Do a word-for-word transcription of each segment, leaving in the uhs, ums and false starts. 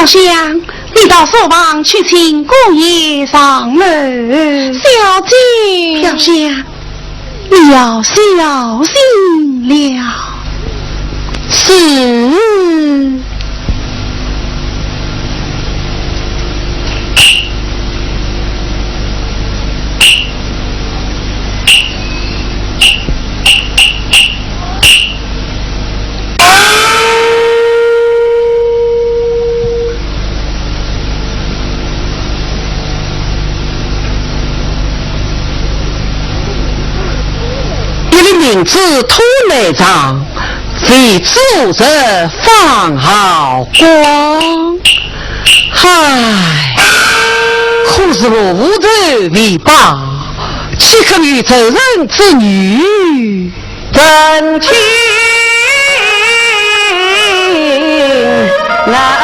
香，你到书房去请姑爷上楼。小姐。飘香，你要小心了。是。 一粒明珠托内藏，为主子放好光。唉，可是我无仇未报，岂肯与仇人之女成亲啊？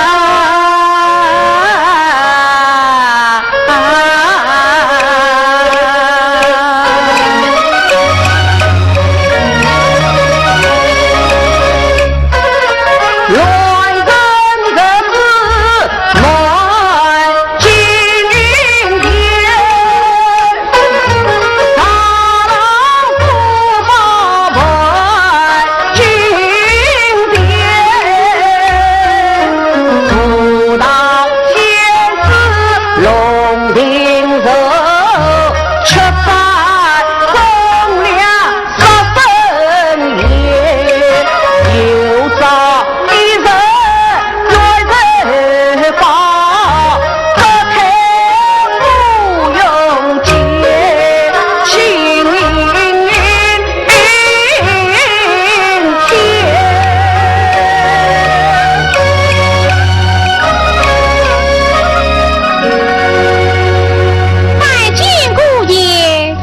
拜见姑爷。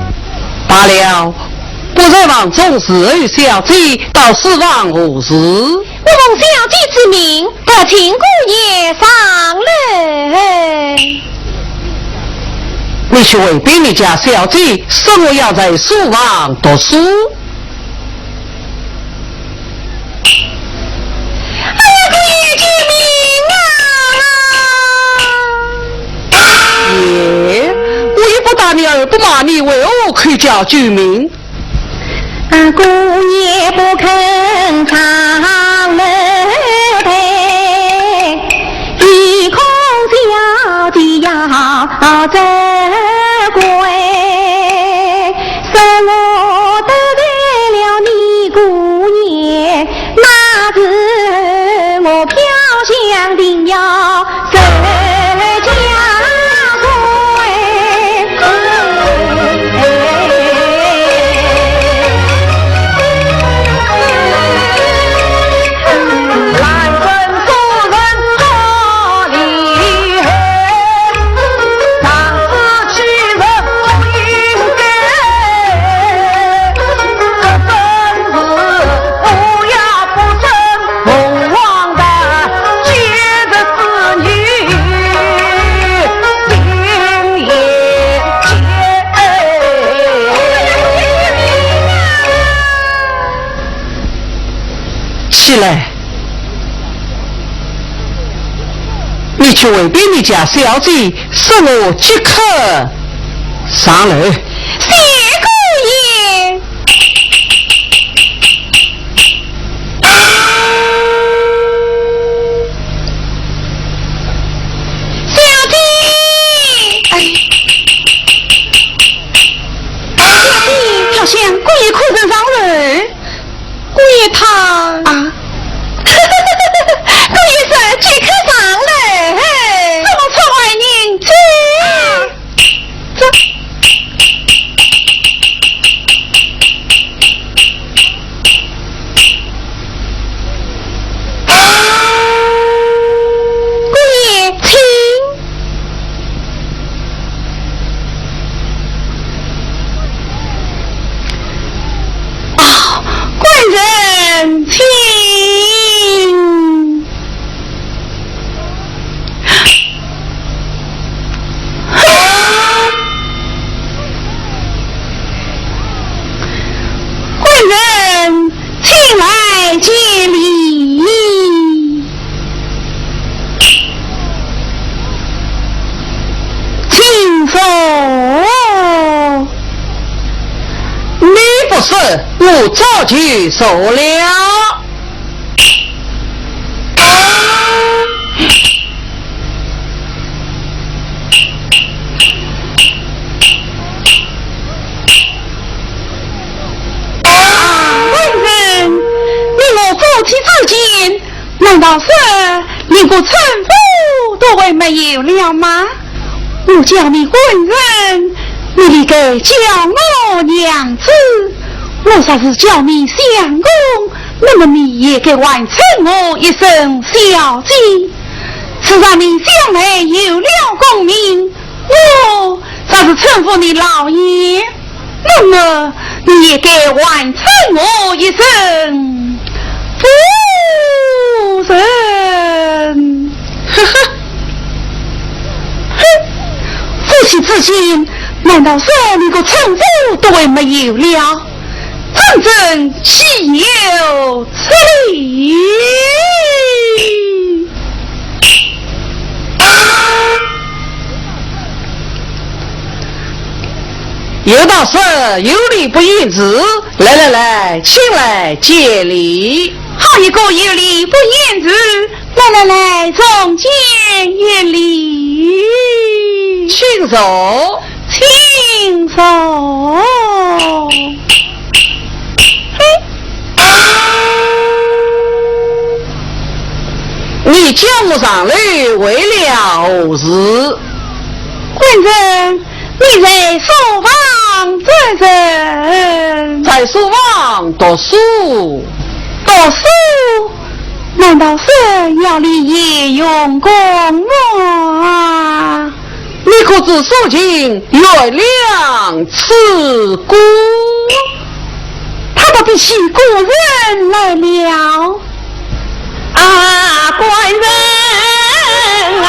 罢了，不在房中侍候小姐，到书房何事？我奉小姐之命，特请姑爷上楼。你去回禀你家小姐，说我要在书房读书。 哎呀，姑爷救命啊！耶，我也不打你，而不骂你，为何口叫救命？啊，姑爷不肯上楼台，一空小姐要责怪。 是我得罪了你姑爷，那是我飘香定要受加罪。起来，你去回禀你家小姐，说我即刻上楼。谢姑爷。小姐。哎。小姐。飘香，姑爷可曾上楼？ 姑爷他……啊。姑爷说即刻上来，嘿。怎么出外人去？啊，这……是，我早就说了。官人，你我夫妻之间，难道是连个称呼都还没有了吗？我叫你官人，你理该叫我娘子。我若是叫你相公，那么你也该还称我一声小姐。自然你将来有了功名，我若是称呼你老爷，那么你也该还称我一声夫人。呵呵，哼，夫妻之间，难道是连个称呼都还没有了？真正岂有此理！有道是有礼不言迟，来来来，请来见礼。好一个有礼不言迟，来来来，中间有礼。请坐。请坐。你叫我上来为了何事？官人，你在书房做甚？在书房读书。读书？难道是要练骁勇功啊？你可知苏秦袁梁刺股？他倒比起古人来了。啊，官人啊！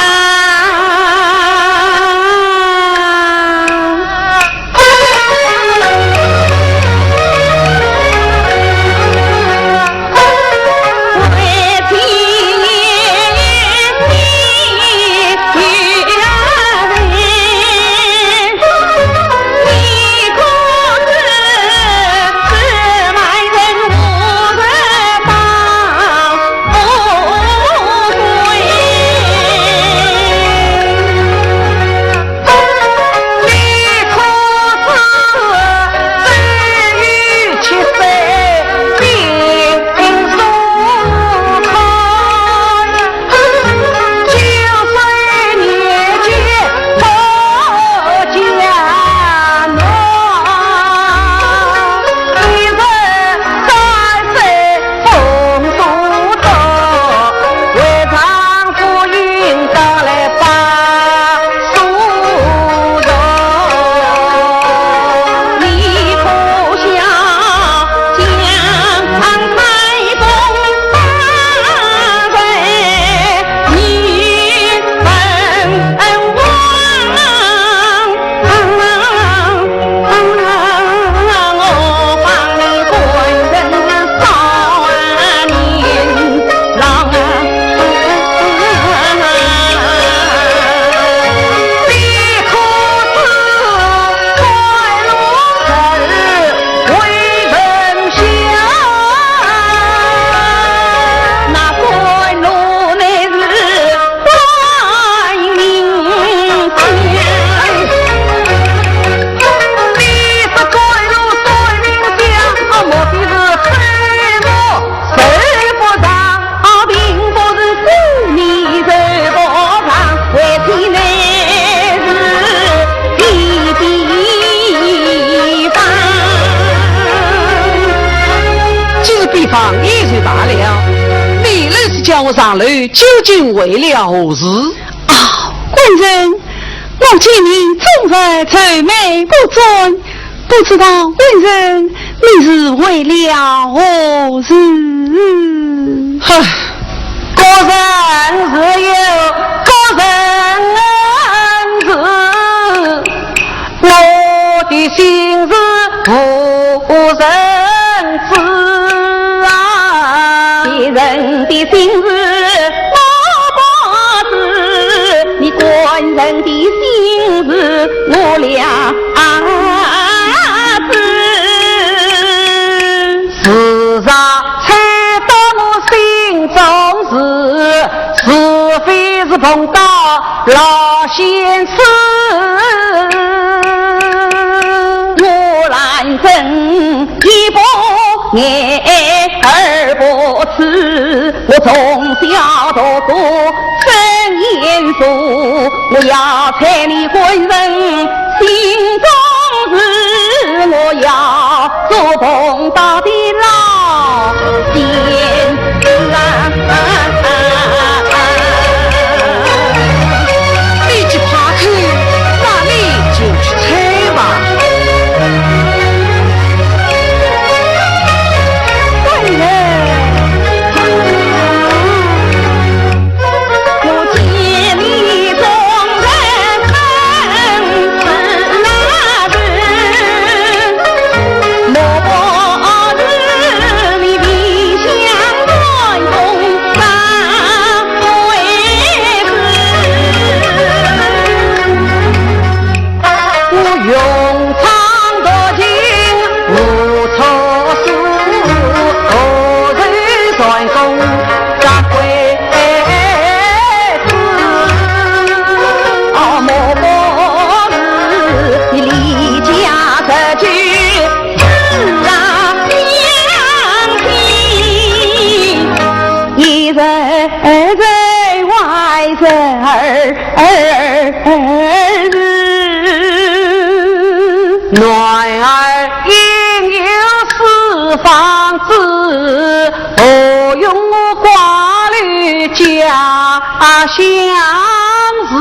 既是比方也就罢了，你若是叫我上楼，究竟为了何事？啊，官人，我见你终日愁眉不展，不知道官人你是为了何事？唉，各人自有各人恩怨，我的心事无人知啊。别人的心事我不知，你官人的心事我了知。逢到老先生，我兰贞一步眼二步痴，我从小读书生烟书，我要在你官人心中住，我要做奉道的老先生啊。 你去爬去，那你就去猜吧。官人，我见你忠臣。 男儿应有四方知，何用挂虑家乡事？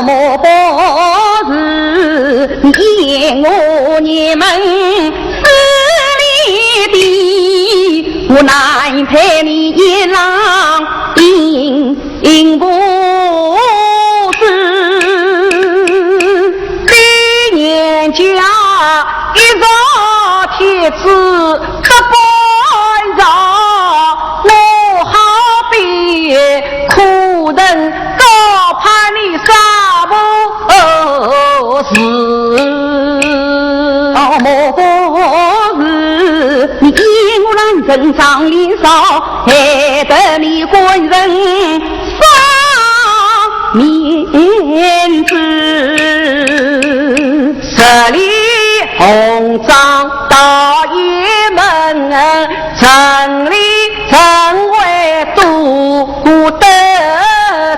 莫不是你我你们势利的，我难陪你一郎饮 饮不知。你年家一朝天子得官上，我好比苦人，高攀你啥不是？莫不是你我兰贞上林少，害得你官人 丧面子。十里红妆到雁门，城里城外都得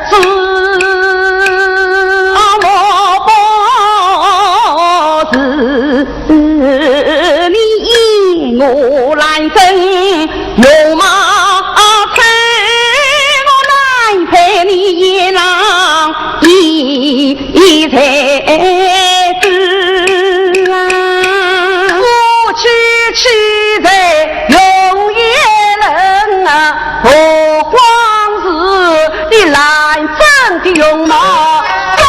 知。莫不是 你我兰贞容貌丑，我难陪你一郎一才子啊。夫妻妻在容颜冷啊，何况是 你兰贞的容貌大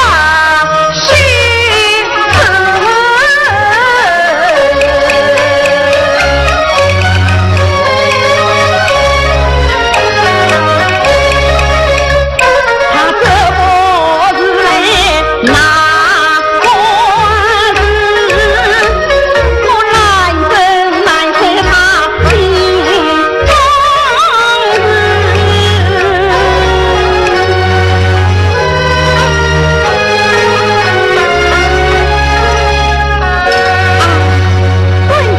喜事。他这不是来拿官司，我兰贞难受他 官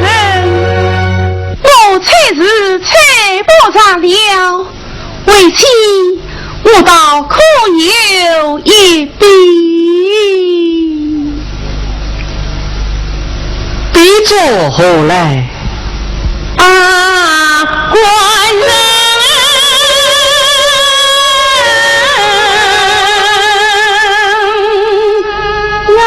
人，我猜是猜不着了，为妻我倒可有一比。 比作何来？啊，官人啊！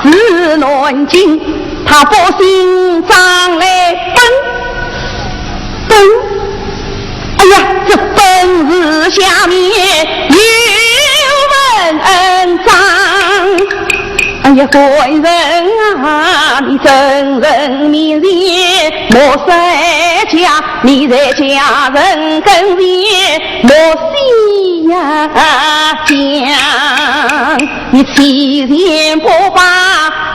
是南京，他百姓上来奔，奔。哎呀，这奔字下面有文章。哎呀，官人啊，你真人面前莫设假，你在家人跟前莫戏呀讲。 你欺善不报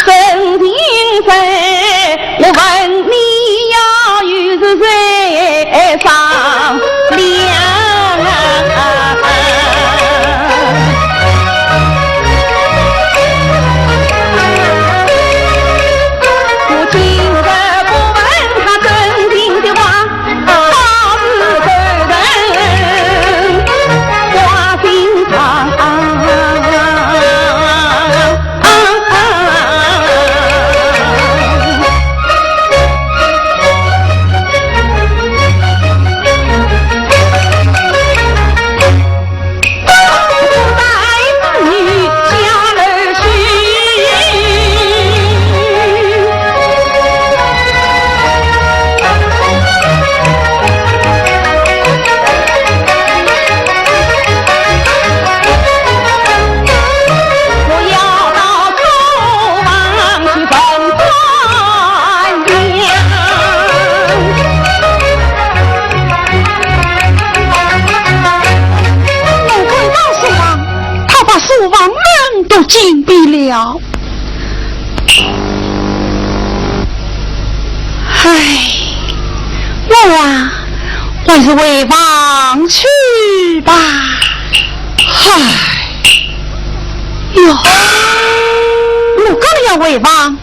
真情在，我问你呀，又是谁商量？我今日不问他真情的话， 我赶到书房，他把书房门都紧闭了。唉，我啊，还是回房去吧。唉，哟，我刚要回房，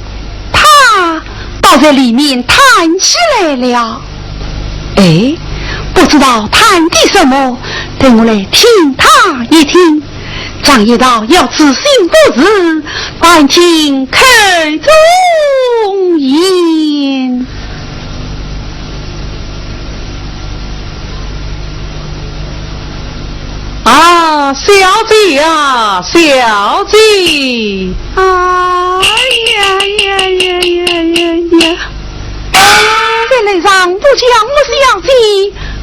他倒在里面叹起来了。哎，不知道叹的什么，等我来听他一听。 常言道，要知心不是，但听口中言。啊，小姐呀，小姐！哎呀呀呀呀呀呀！ 这来丈不叫我小姐，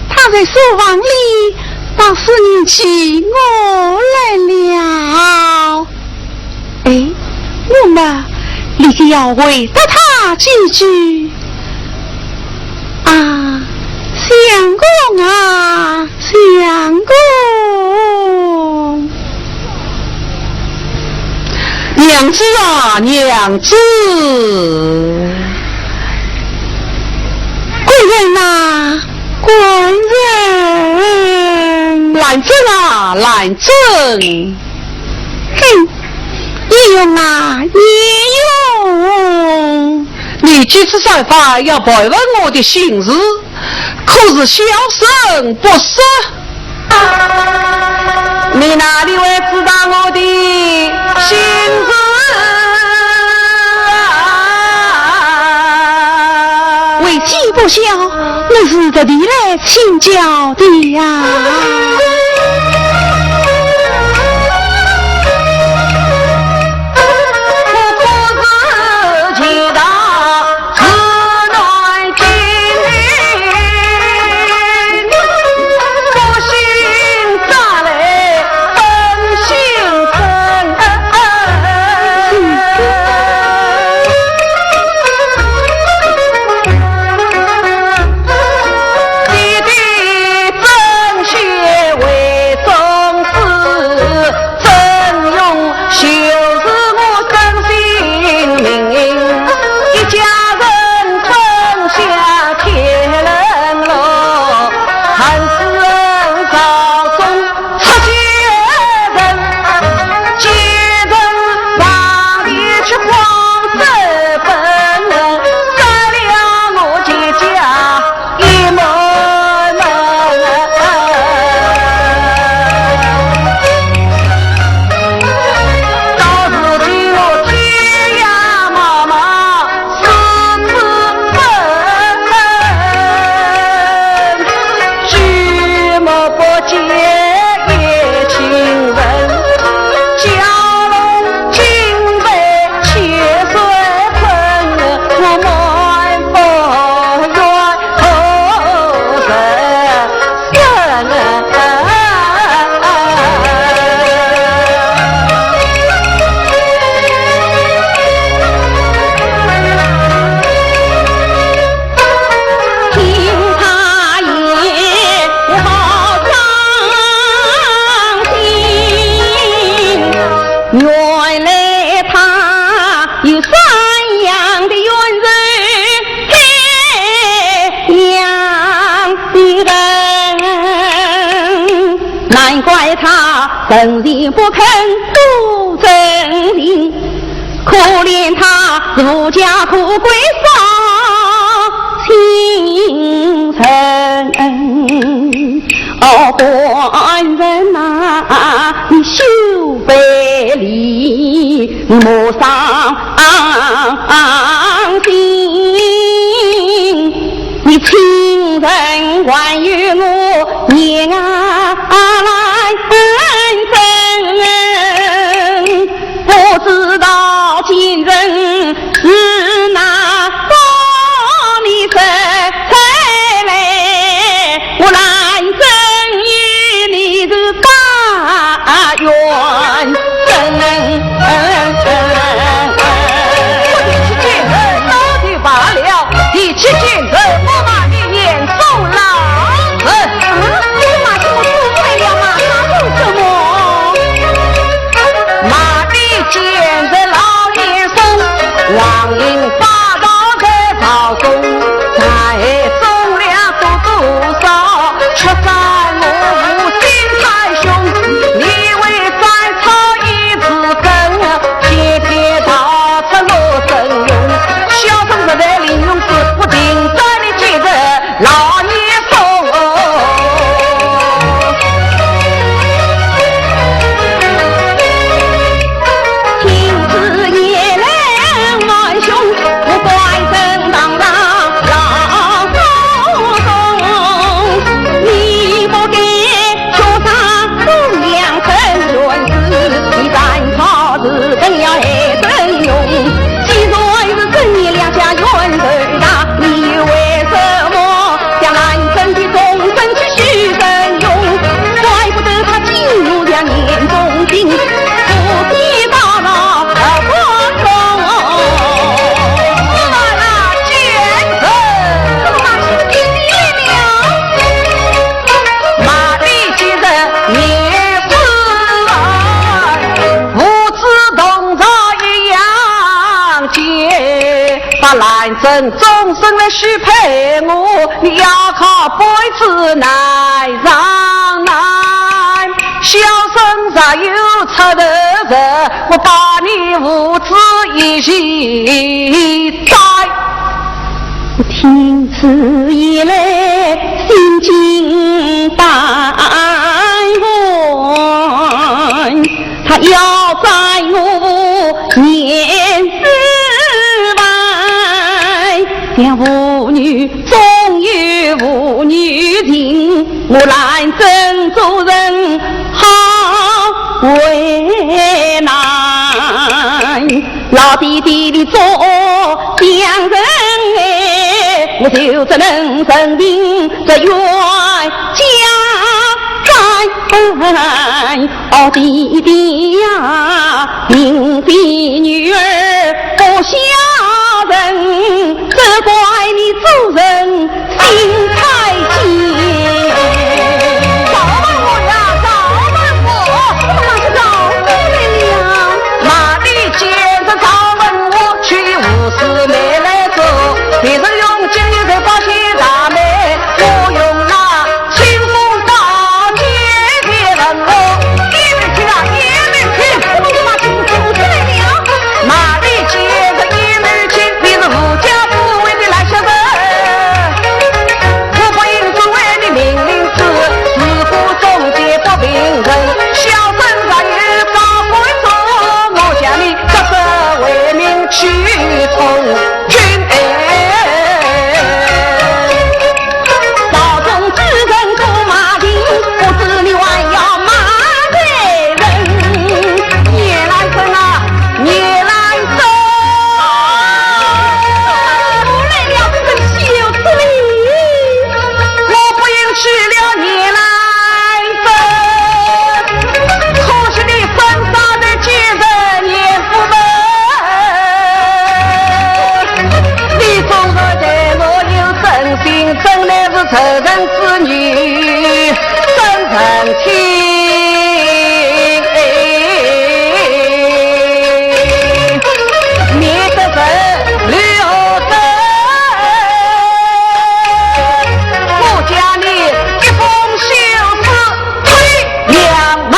他在书房里把思念起我来了。哎，我嘛，理该要回答他几句。啊，相公啊，相公。 娘子啊，娘子！官人呐，官人！兰贞啊，兰贞！哼，严勇啊，严勇！你几次三番要盘问我的心事， 可是小生不说。你哪里会知道我的心事？为妻不孝，我是特地来请教的呀。恩情不肯多真情，可怜他无家可归少情人。哦，官人呐，你休悲离，你莫伤心。 你亲身还与我念啊来真，不知道今日是哪个你生才来，我兰贞与你是大缘深。我的去见人，早就罢了。 提起今日，我骂你严嵩老贼。嗯，你骂什么？不会了吗？他说什么？骂你奸贼老严嵩，横行霸道在朝中，才忠良多多少，却伤我父心太凶。你为斩草一支根， 天天到处落真凶，小生实在林永志，我定斩你奸贼老严嵩。青丝野狼蛮凶，我关升堂上老祖宗，你不该 学生忠良成全子，你斩草除根要害真凶。既然是真你两家冤仇大，你又为什么将兰贞的终身去许真凶？怪不得他竟然将严嵩情，夫妻到老何不忠。我那奸臣，怎么是你了？ 骂你奸人严嵩啊，父子同朝一样奸，把兰贞终身来许配我，你要靠背子难上难。小生若有出头日，我把你父子一起斩。 听此言来，心惊胆寒。他要斩我严世蕃，想父女终有父女情，我兰贞做人好为难。 老爹爹的做良人哎，我就只能任凭这冤家斩。哦，爹爹呀，明知女儿不孝顺，只怪你做人 心太急。饶了我呀，饶了我！怎么还是饶不得了？骂你奸贼赵文华，去无事没来做，别人用金玉在保险大门，我用那清风刀剑别人我，也没去啊，也没去。怎么就把这个说出来了？骂你奸贼也没去，你是无家不归的烂小人。 我不应该为你命令子，自古忠奸不平人。小生若有高官做，我向你革职为民去充军。哎，朝中之人都骂你，不知你还要骂谁人？严兰贞啊， 严兰贞。我来了，这个小子哩。我不应娶了严兰贞，可惜你身上的奸人严夫人。你纵然对我有真心，怎奈是仇人之女，怎忍心 免得人留着，我将你一封休书退两门。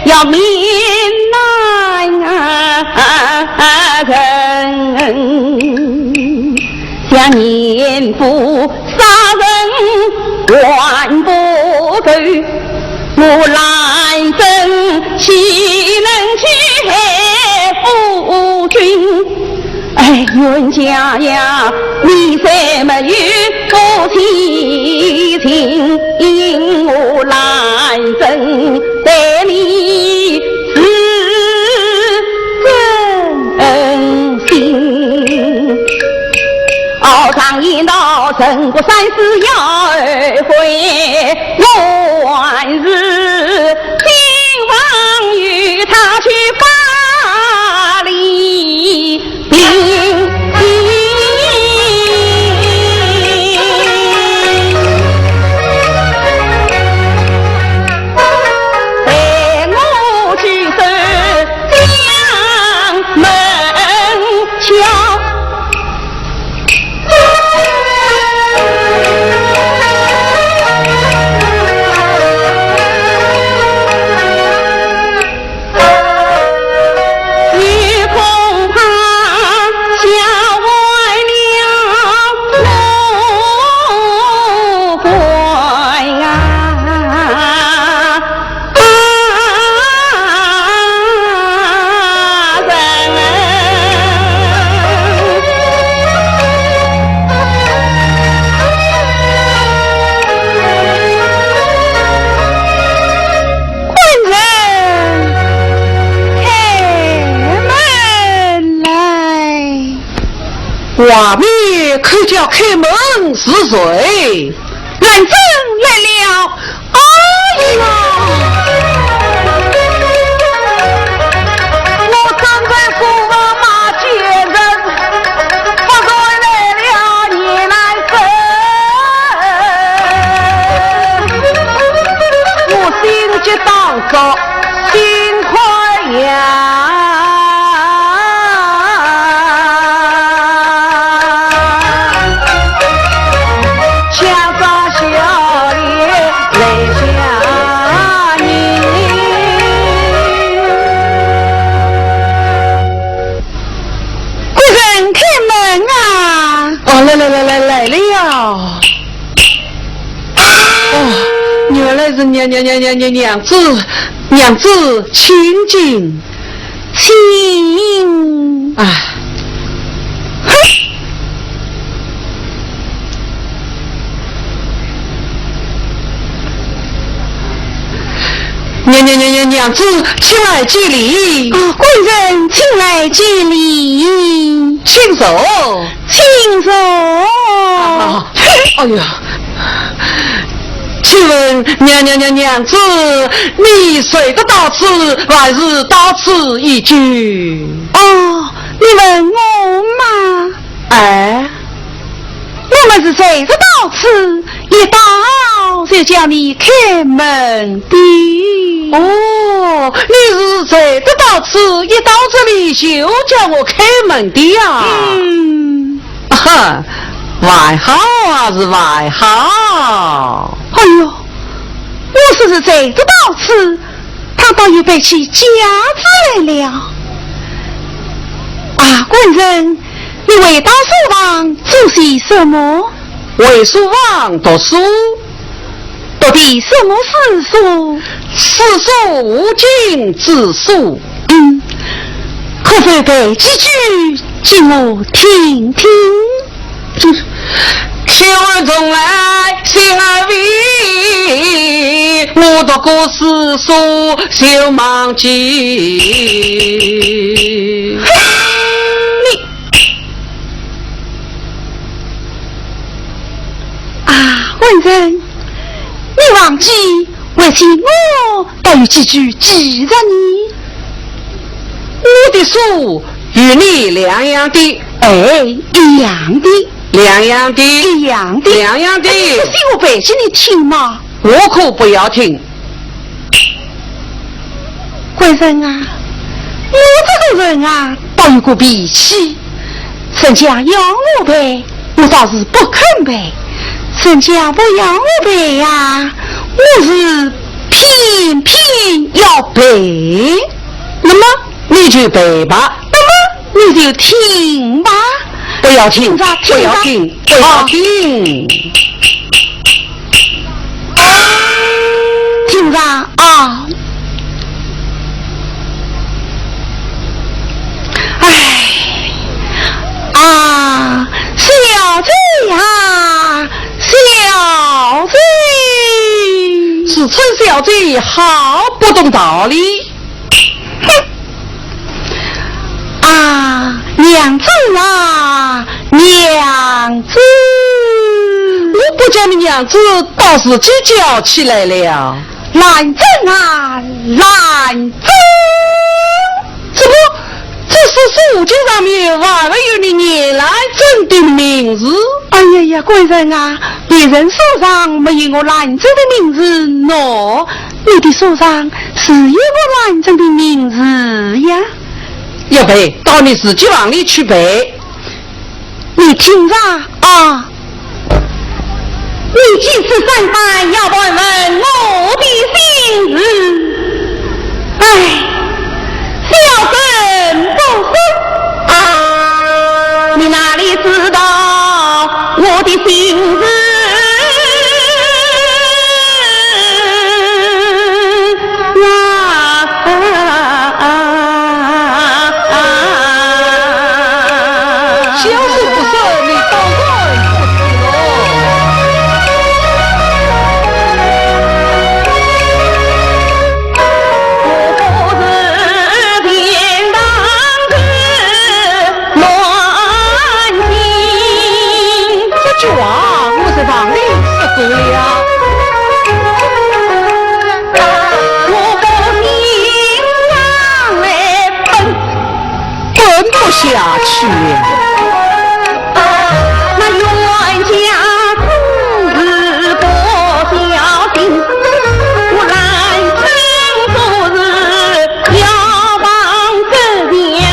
要命啊人，想年富杀人还不够，我兰贞岂能去害夫君？ 哎，冤家呀，你怎么有不提情？我兰贞待你是真心。哦，常言道，人过三十要后悔，我还是 今晚与他去把礼定。待我去守将门桥。 你恐怕吓坏了我官啊！ 官人，开门来。外面口叫开门是谁？ 兰贞来了。哎呀，我正在书房骂奸人，不然来了你兰贞。我心急当中心快呀。 官人开门啊！哦，来来来来来了呀！哦，原来是娘娘娘娘娘娘子，娘子请进。 请。啊。哼。娘娘娘娘娘子，请来见礼。啊，官人，请来见礼。请坐。 请坐。啊，哎呀，请问娘娘娘娘子，你认得到此，还是到此一举？哦，你问我吗？哎，我们是认得到此，一到就叫你开门的。哦，你是认得到此，一到这里就叫我开门的呀？嗯。 哈，还好啊，是还好。哎呦，我说是认得到此，他倒又背起架子来了。啊，官人，你回到书房做些什么？回书房读书。 读的什么诗书？四书五经之书。嗯，可否背几句给我听听？秋儿重来心儿微，我读过四书就忘记。你 啊，官人，你忘记，为什我倒有几句记着呢？我的书与你两样的。哎，一样的。两样的。一样的。两样的。哎，你不信我背给你听嘛。 我可不要听。官人啊，我这个人啊，倒有个脾气，人家要我背，我倒是不肯背；人家不要我背呀，我是偏偏要背，那么你就背吧。那么你就听吧。不要听，听着，不要听，听着。不要听。听着啊。哎，啊，小姐呀，小姐。是称小姐好不懂道理。哼！啊，娘子啊，娘子。我不叫你娘子，倒自己叫起来了。兰贞啊，兰贞。怎么？这是书经上面还没有你严兰贞的名字？哎呀呀，官人啊，别人书上没有我兰贞的名字喏，你的书上是有我兰贞的名字呀。要背，到你自己房里去背。你听着啊。 你几次三番要盘问我的心事，唉，小生不说，你哪里知道我的心事啊？ 小生不说，你当然不知喽。我不是天堂的乱心。这句话我在房里说过了。 我不行，让来奔，奔不下去了。那冤家总是不小心，我兰贞做事要防着呀。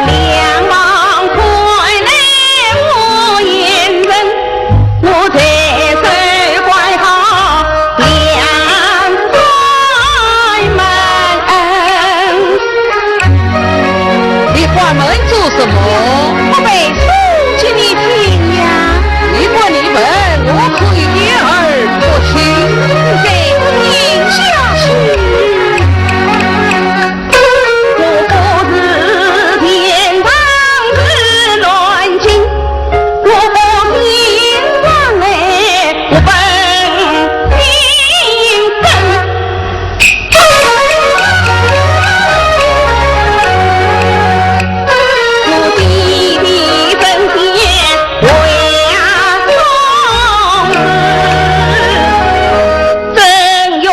两旁看来无言人，我在这关好两扇门。你关门做什么？我背书给你听呀。你关你门，我可以掩耳不听。你再不听下去。 我不是天堂的乱心，我不是天堂的乱心。我的的神仙，我呀，总是 曾荣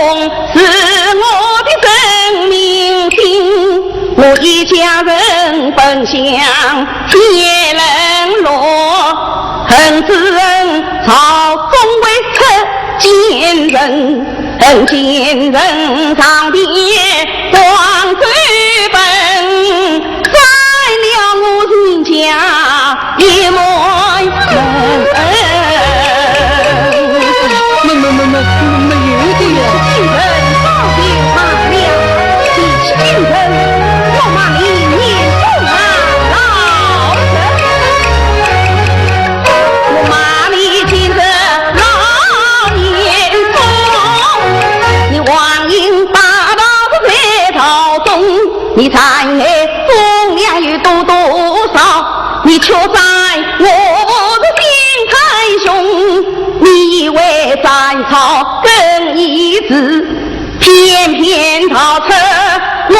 是我的真命亲，我一家人本相结连络，恨只恨朝中未出奸人，恨奸人上殿当罪本，斩了我全家 一门门。没，没，没，没，没有的呀。是奸人，早就忘了。提起奸人，我骂你年中啊，老人。我骂你今日老年中，你荒淫霸道在朝中， 你占我公粮有多多少，你却占我的心太凶。你以为斩草更易治，偏偏逃出我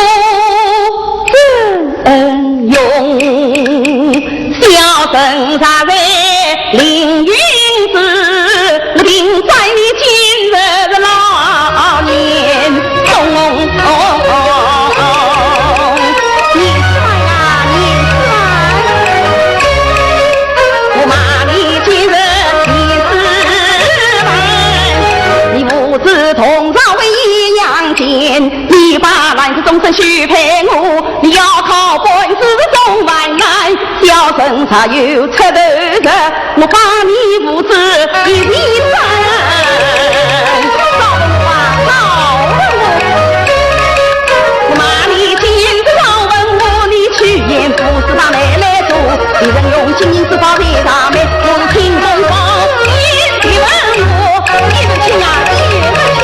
真容。小生实在凌云志，我定斩你今日的老终身许配我，你要靠本事送万难，小生若有出头日，我帮你父子一起分。少问我啊，少问我。我骂你今日少问我，你去年不是把媒来做，你人用金银珠宝在上面，我是听风风，你问我，你是亲啊，你是亲。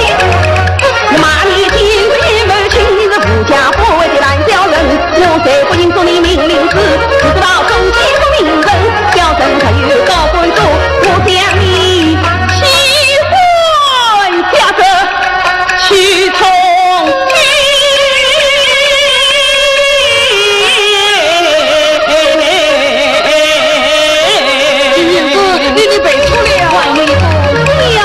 我骂你今日一门亲，你是无家不归的烂小人，我才不应做你命令子，不知道忠心不明人，小生若有高官做，我将你气昏下车去充军。娘子，你，你背错了。还有一个小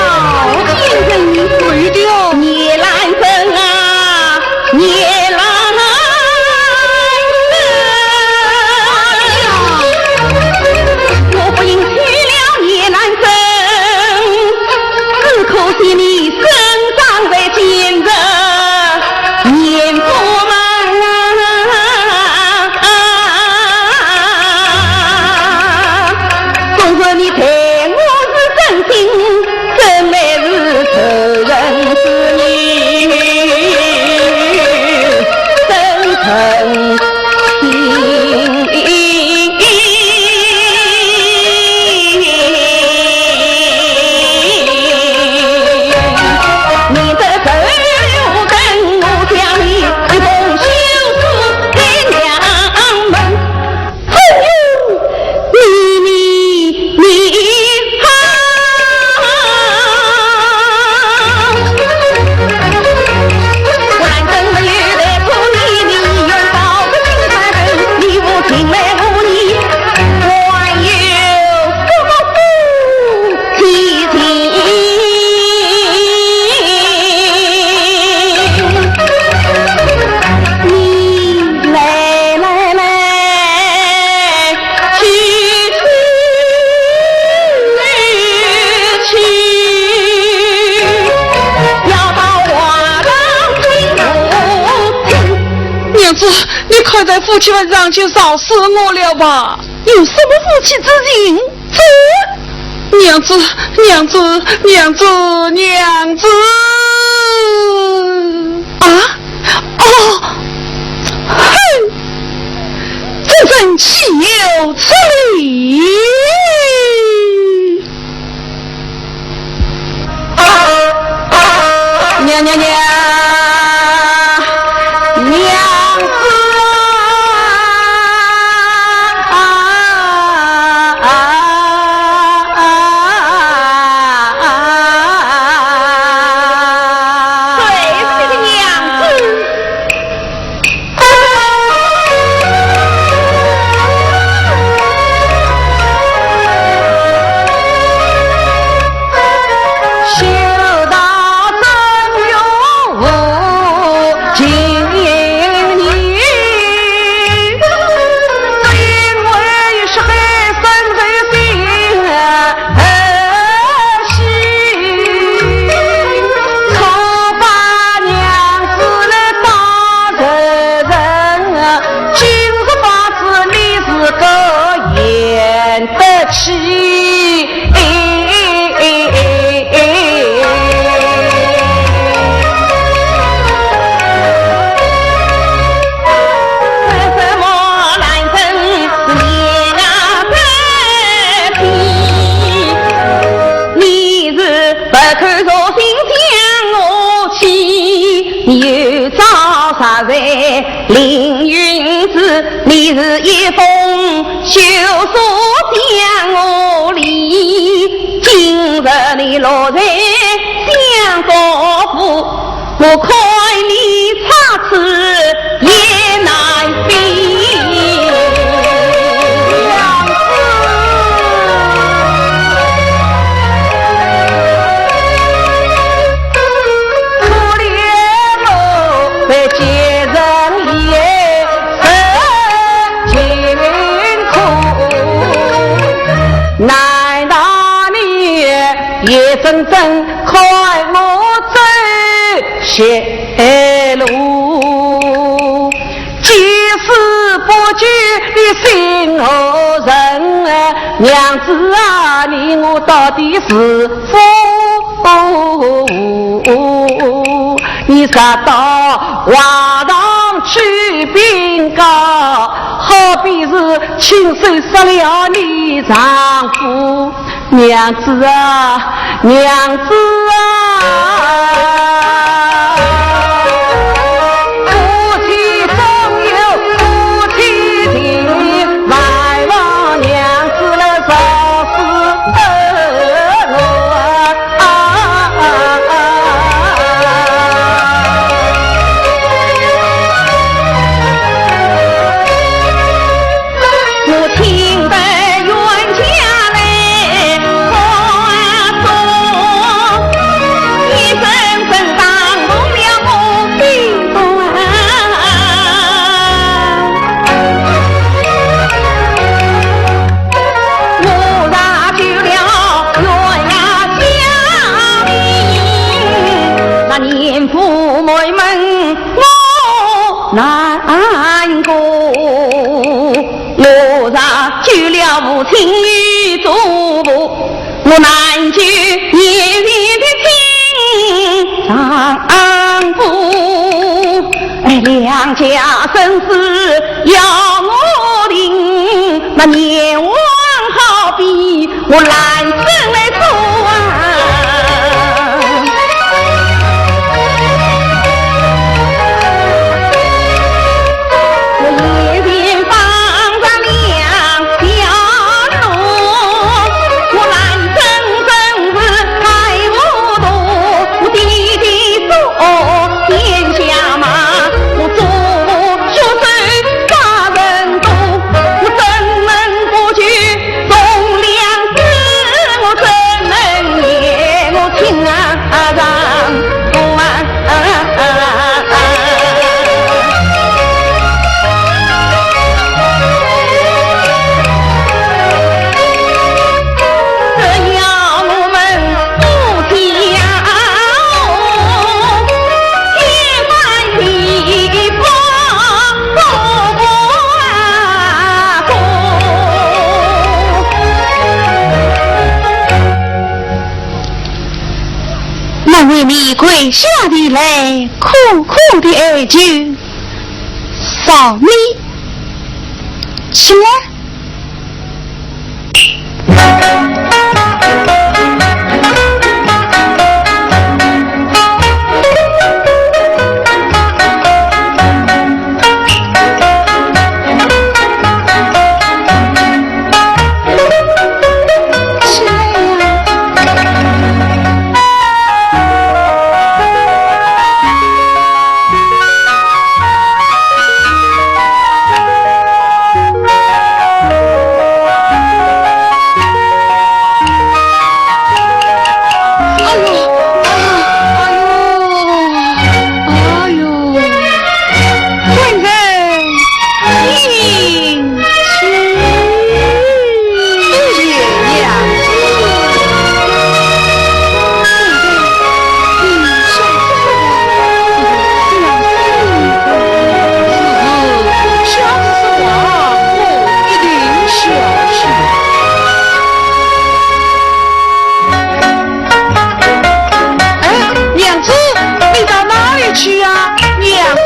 金人，对的哦。 夜郎人啊，夜郎人，我不应娶了夜郎人，只可惜你身上的今日年不满啊。纵使你待我是真心， 真乃是仇人之女，真诚心。你这仇人，我将你一封休书给娘们。 哎呦，你，你，你啊！我兰贞没有来做你，你愿抱个心肝人，你无情来无义，还有什么夫妻情？ 你来来来，去去去，要到花堂听我听。娘子，你看在夫妻份上，就饶恕我了吧。有什么夫妻之情？ 这，娘子，娘子，娘子，娘子！啊？哦，哼，真正岂有此理！ 娘娘娘，娘子啊！谁是个娘子？子不救的心何忍？娘子啊，你我到底是夫你杀到华堂去禀告，好比是亲手杀了你丈夫。娘子啊，娘子啊！夫妻终有夫妻情，还望娘子来收拾我啊！ 难为你跪下地来，苦苦地哀求，饶你起来。 哎呦，哎呦，哎呦，哎呦，官人请起。哎呀，娘子。 哎，娘子，你到哪里去呀？娘子，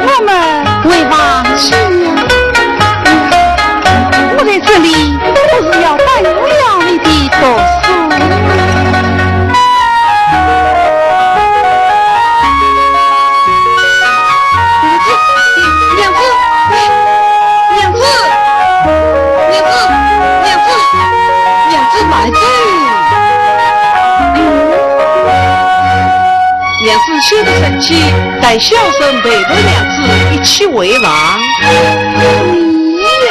我们回房去呀。我在这里不是要耽误了你的读书。娘子，娘子，娘子，娘子，娘子，娘子慢走。嗯，娘子休得生气，待小生陪伴娘子一起回房。你呀。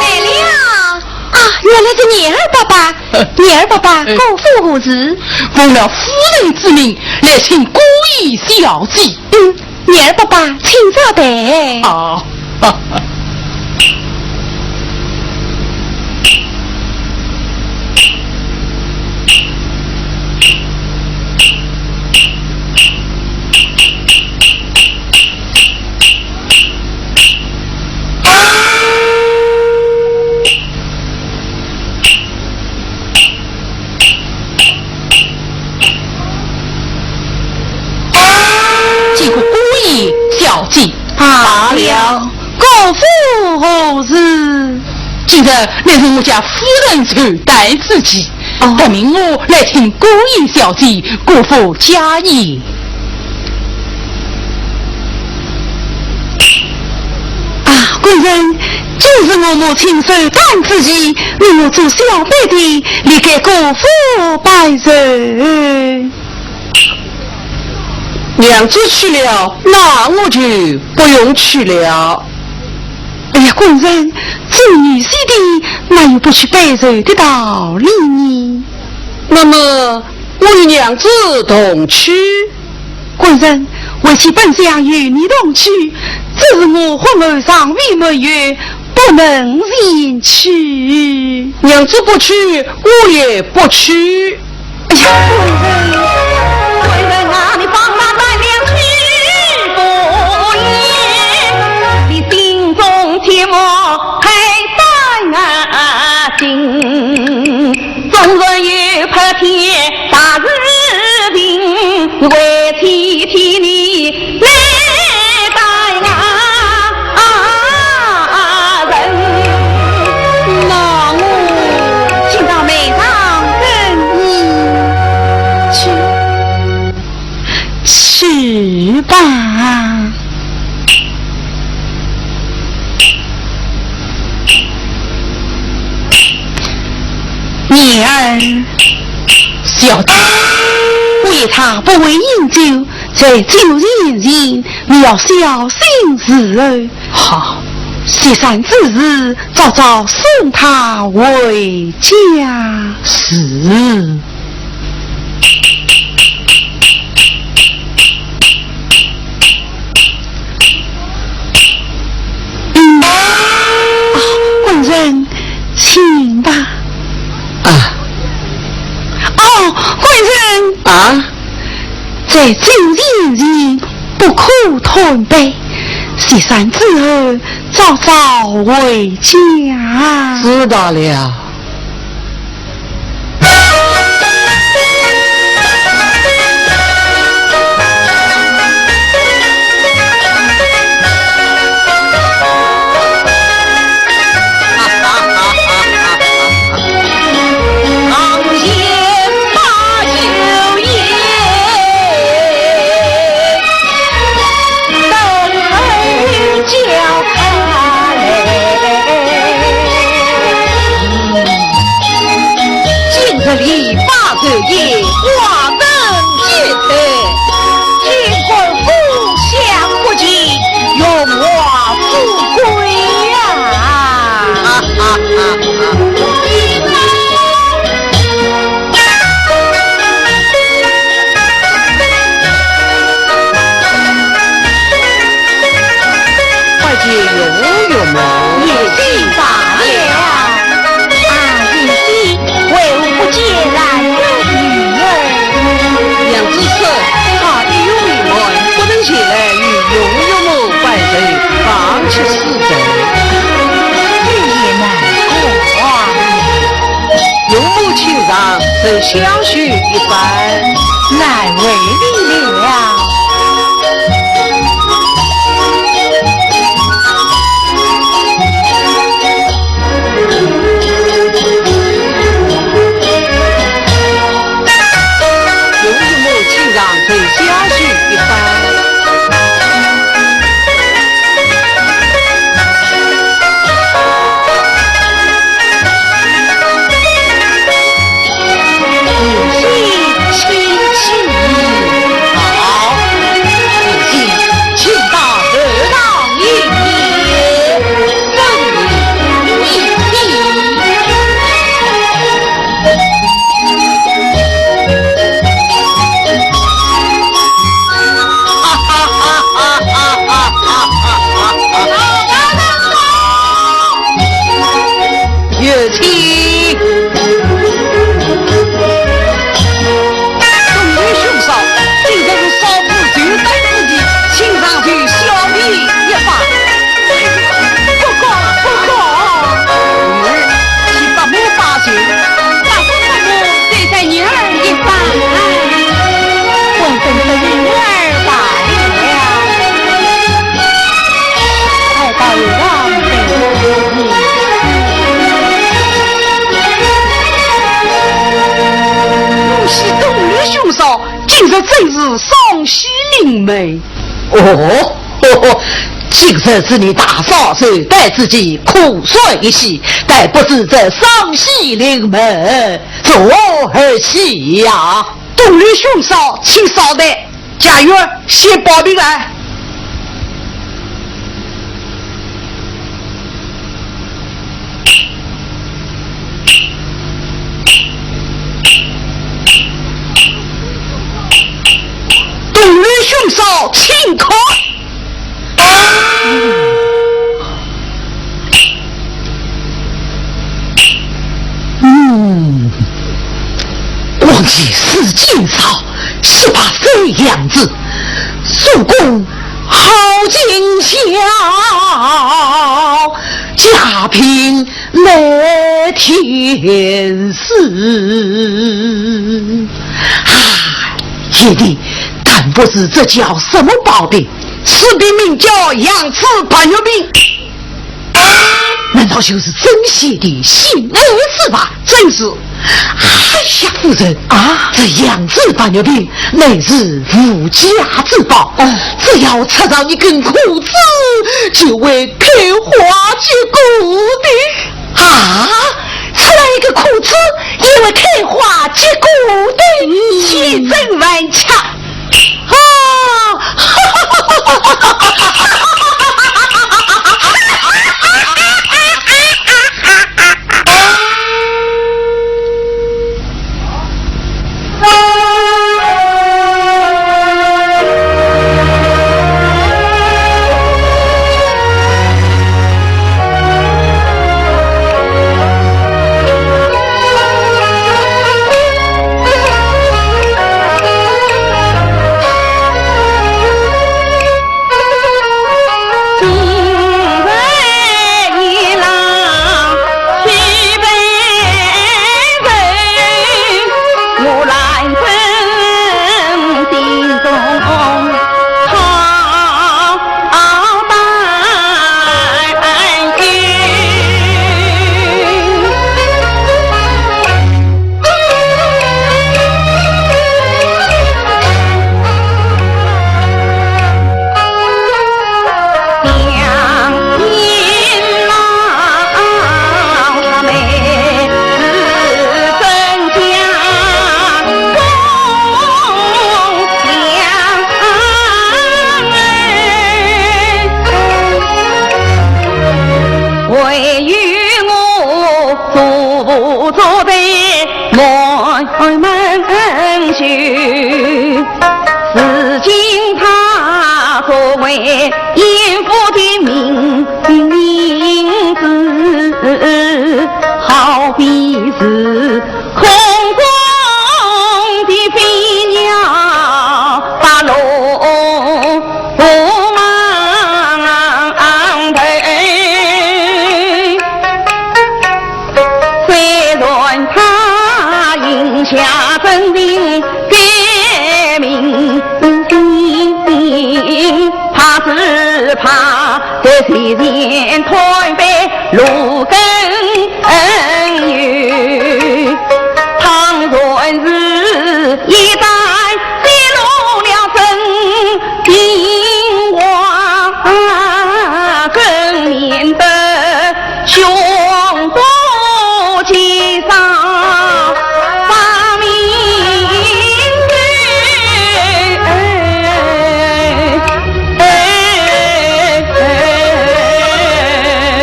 来了。啊，娘原来是年儿伯伯。呃。年儿伯伯，哎。姑父何事？奉了夫人之命，来请姑爷小姐。嗯，年儿伯伯，请稍待。啊。 见过姑爷小姐。罢了。姑父何事？今日乃是我家夫人寿诞之期，哦。特命我来请姑爷小姐，姑父家宴。啊，官人，今日我母亲寿诞之期，命我做小辈的，来给姑父拜寿。 娘子去了，那我就不用去了。哎呀，官人，做女婿的，哪有不去拜寿的道理呢？那么，我与娘子同去？官人，为妻本想与你同去，只是我婚后尚未满月，不能前去。娘子不去，我也不去。 哎呀，官人。官人啊，你放马带娘去吧，你心中切莫太伤心。纵然有破天大事情，为妻替你 来带啊人。那我请到内堂等你去，去吧。年儿，小姐，姑爷他不会饮酒， 在酒宴前，你要小心伺候。好。雪山之日，早早送他回家。是。嗯。啊，官人，请吧。啊。哦，官人。啊？ 在酒宴前不可贪杯，雪山之后早早回家。知道了。 今日里把酒宴，花灯一对，金冠互相不及，荣华富贵呀！ 拜见岳父岳母。年纪大了。啊，贤婿，为何不见男人女儿？娘子说，她意欲未满，不能前来与岳父岳母拜寿，放弃此事。这也难过啊。 岳母请上，受相许一拜。难为你了。岳母请上，受相许一拜。 你是请。东吴兄嫂，今日是少妇求婚之期，请上去小礼一拜。不敢，不敢。女儿，请伯母把酒。大伯伯母，再待女儿一拜。我等着女儿罢了。 快到楼上等候你。恭喜东吴兄嫂，今日真是双喜临门。哦，呵呵，今日是你大嫂寿诞之期，可算一喜，但不知这双喜临门，作何喜呀？东吴兄嫂，请稍待。 家院，先保平安。东吴兄嫂，请看。 嗯，光见世间少，十八岁样子，做工好尽巧，家贫来添事。啊，贤弟，但不知这叫什么宝贝？此病名叫羊脂白玉瓶。 难道就是曾铣的心爱之物？正是。哎呀，夫人啊，这羊脂白玉瓶乃是无价之宝，哦，只要插上一根枯枝，就会开花结果的。啊，插了一个枯枝，也会开花结果的，嗯，千真万确。 啊！啊，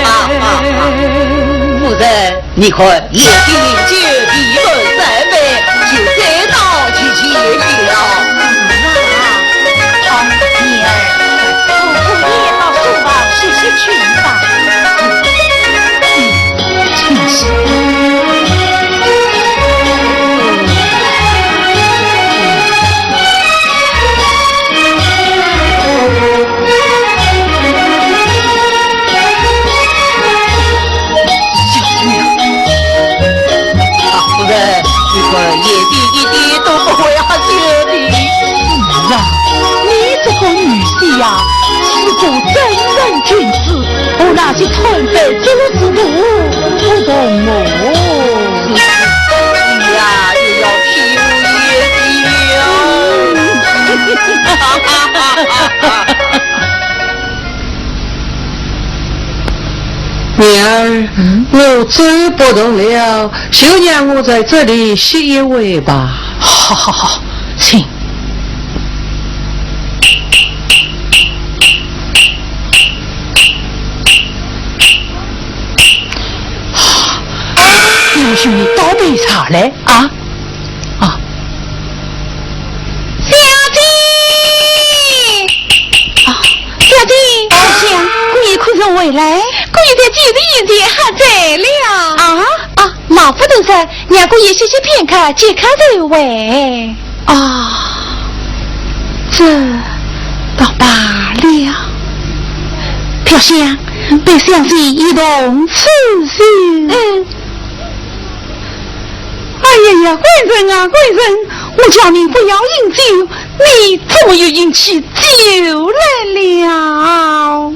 啊，啊，夫人，你看，贤弟饮酒，未曾三杯，就醉倒其间了。好，女儿，我们也到书房歇歇去吧。嗯，请起。你看，一点一滴都不会喝酒的。是啊，你这个女婿呀，是个正人君子，我那些穿戴着实都不同哦。是啊，你呀，又要欺负爷的了。女儿，嗯？我走不动了，就让我在这里歇一会吧。好，好，好，请。我请你倒杯茶来啊。 啊。小姐！啊，小姐！小香，姑爷可曾回来？姑爷在酒店里喝醉了。啊？啊，老夫人说，让姑爷歇息片刻，即刻就回。啊，这倒罢了。飘香，陪小姐一同出去。嗯。 哎呀呀，官人啊，官人，我叫你不要饮酒，你怎么又饮起酒来了？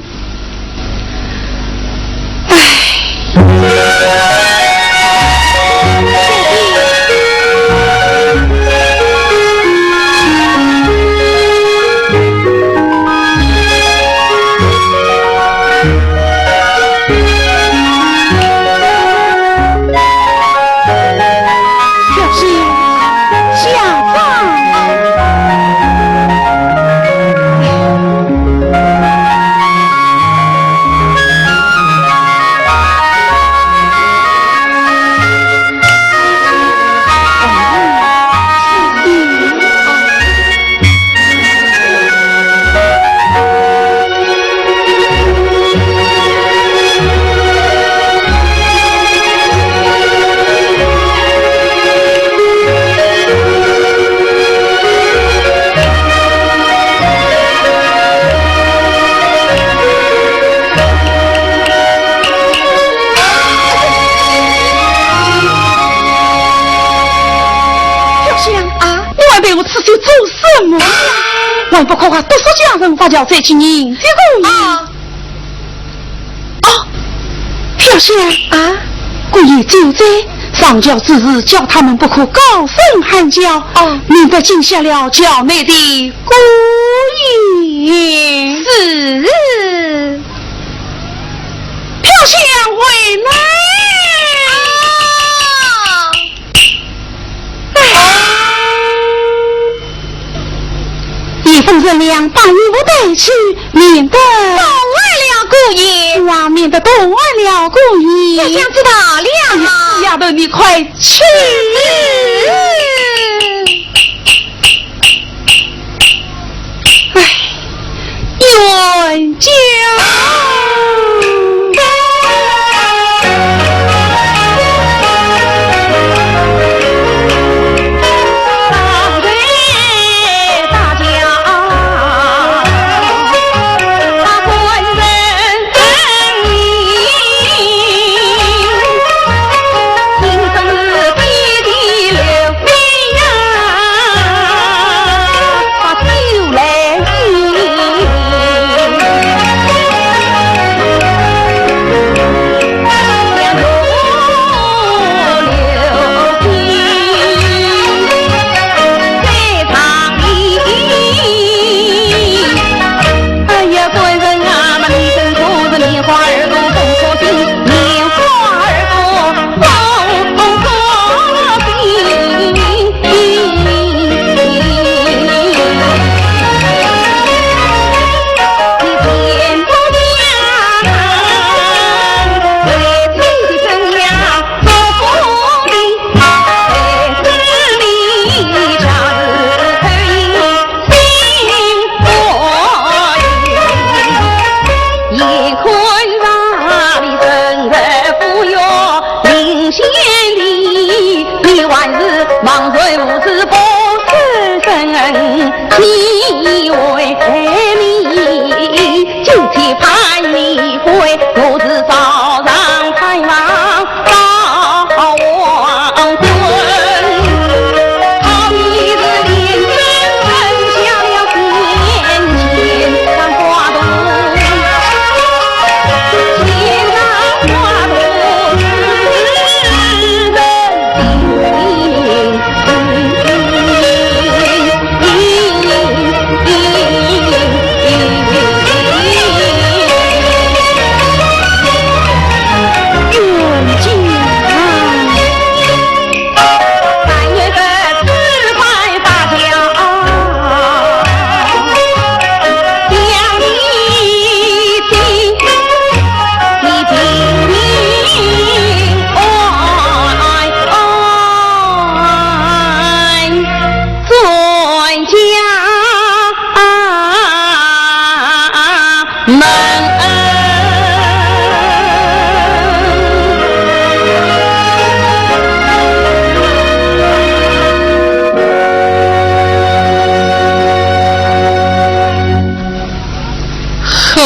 唉。小姐，下妆。飘香啊，你还陪我出去做什么呀？还不快快多说些人，发轿再去迎接姑爷。啊。哦，飘香啊，姑爷酒醉，上轿之时叫他们不可高声喊叫，哦。免得惊吓了轿内的姑爷。是。 飘香回来。啊。哎。夜风人凉，把衣服带去，免得冻坏了姑爷。是啊，免得冻坏了姑爷。小香知道了。哎呀，死丫头，你快去。是。 哎，冤家。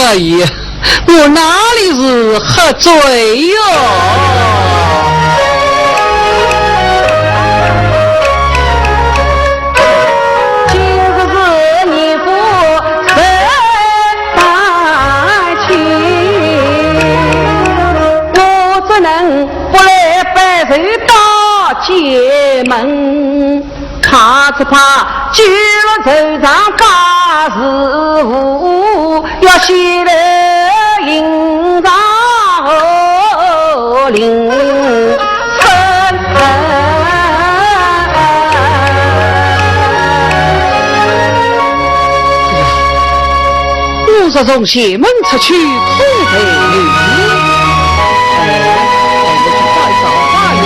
哎呀，我哪里是喝醉哟？今日是严府十八亲，我怎能不来拜寿到姐门？ 怕只怕酒落愁肠百事无，要先来迎上林深。我若从前门出去，可待如何？哎，哎，我去找一找花园。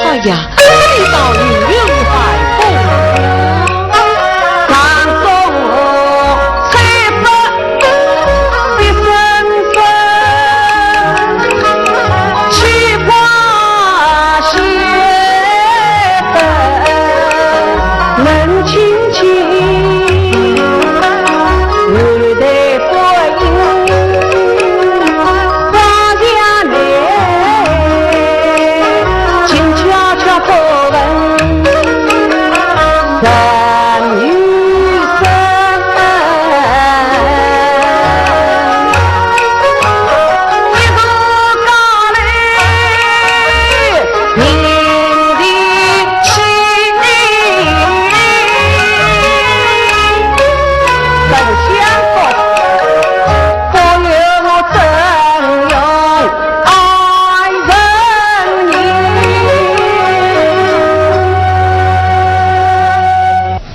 哎呀，这里倒有云海风。当中吹拂一声声，吹过雪。 门轻轻，女的不应，花下来，静悄悄不闻人语声。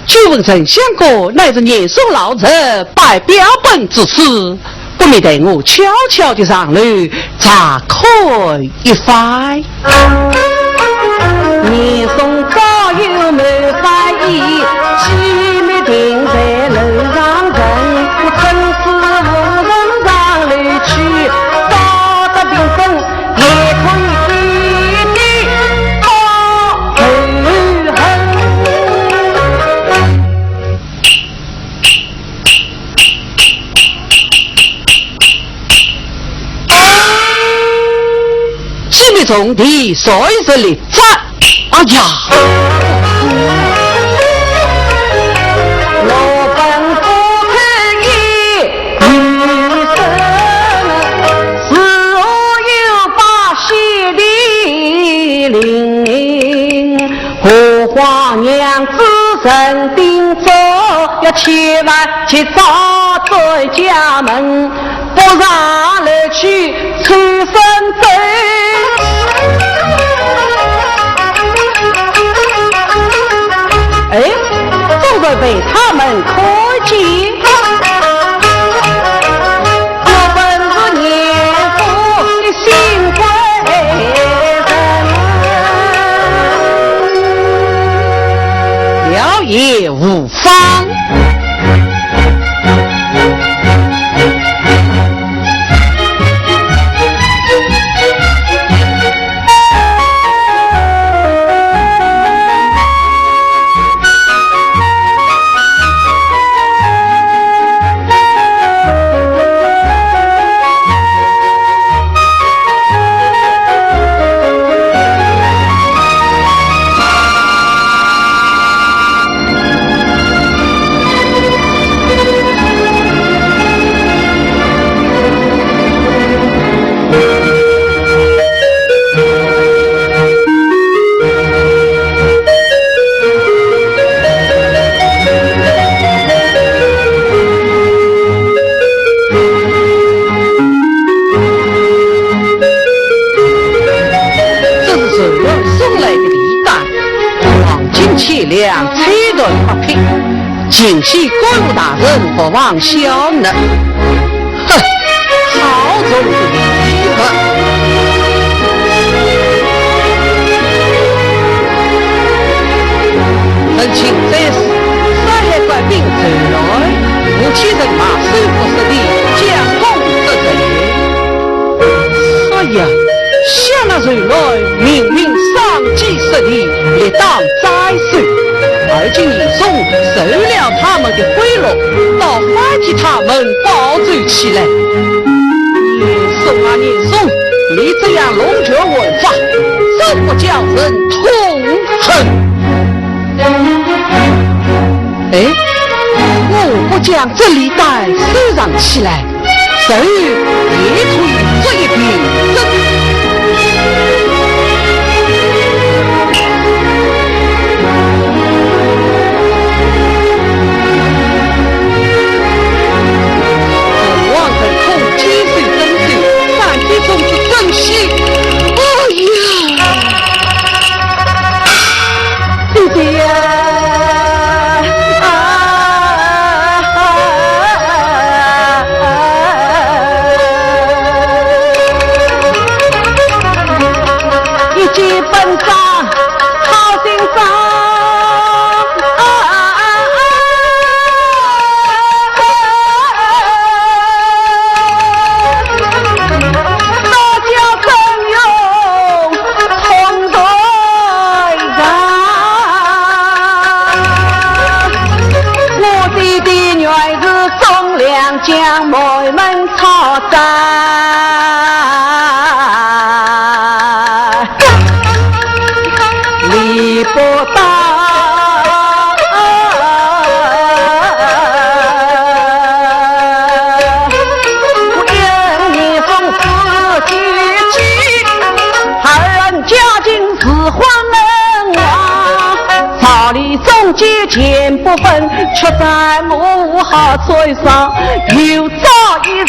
久闻沉香阁，乃是严嵩老贼拜表本之书，不免待我悄悄地上楼查看一番。严嵩早有谋反意，机密定在楼上层，我真是无人上楼去，到得屏风 也可以点点到头痕。机密重地，谁是立着？哎呀！ 我本不肯一女生，是我有把戏的灵，何况娘子成定做，要千万及早转家门。 不让儿去出生走。哎，总算被他们看见。我本是严府的新贵人，了也无 方。这是传闻送来的礼单，黄金千两，彩缎八匹，尽显贵府大人不忘小侄。哼，好重的礼物。臣请再试，山海关兵走来，无期人马收复失地，将功折罪。而今严嵩受了他们的贿赂，倒反替他们报仇起来。严嵩啊，严嵩，你这样弄权枉法，怎不叫人痛恨？哎，我不将这礼单收藏起来， 谁也可以做一凭证。我王成空亲手珍珠，三天中是珍稀。哎呀！ 爹爹呀！啊！一件本装，好心装。啊！ 多叫曾荣痛罪人。我爹爹原是忠良将，满门抄斩。 理不得。我因你奉旨救急，二人家境是昏暗啊，朝里中间钱不分，却在幕后吹哨，有朝一日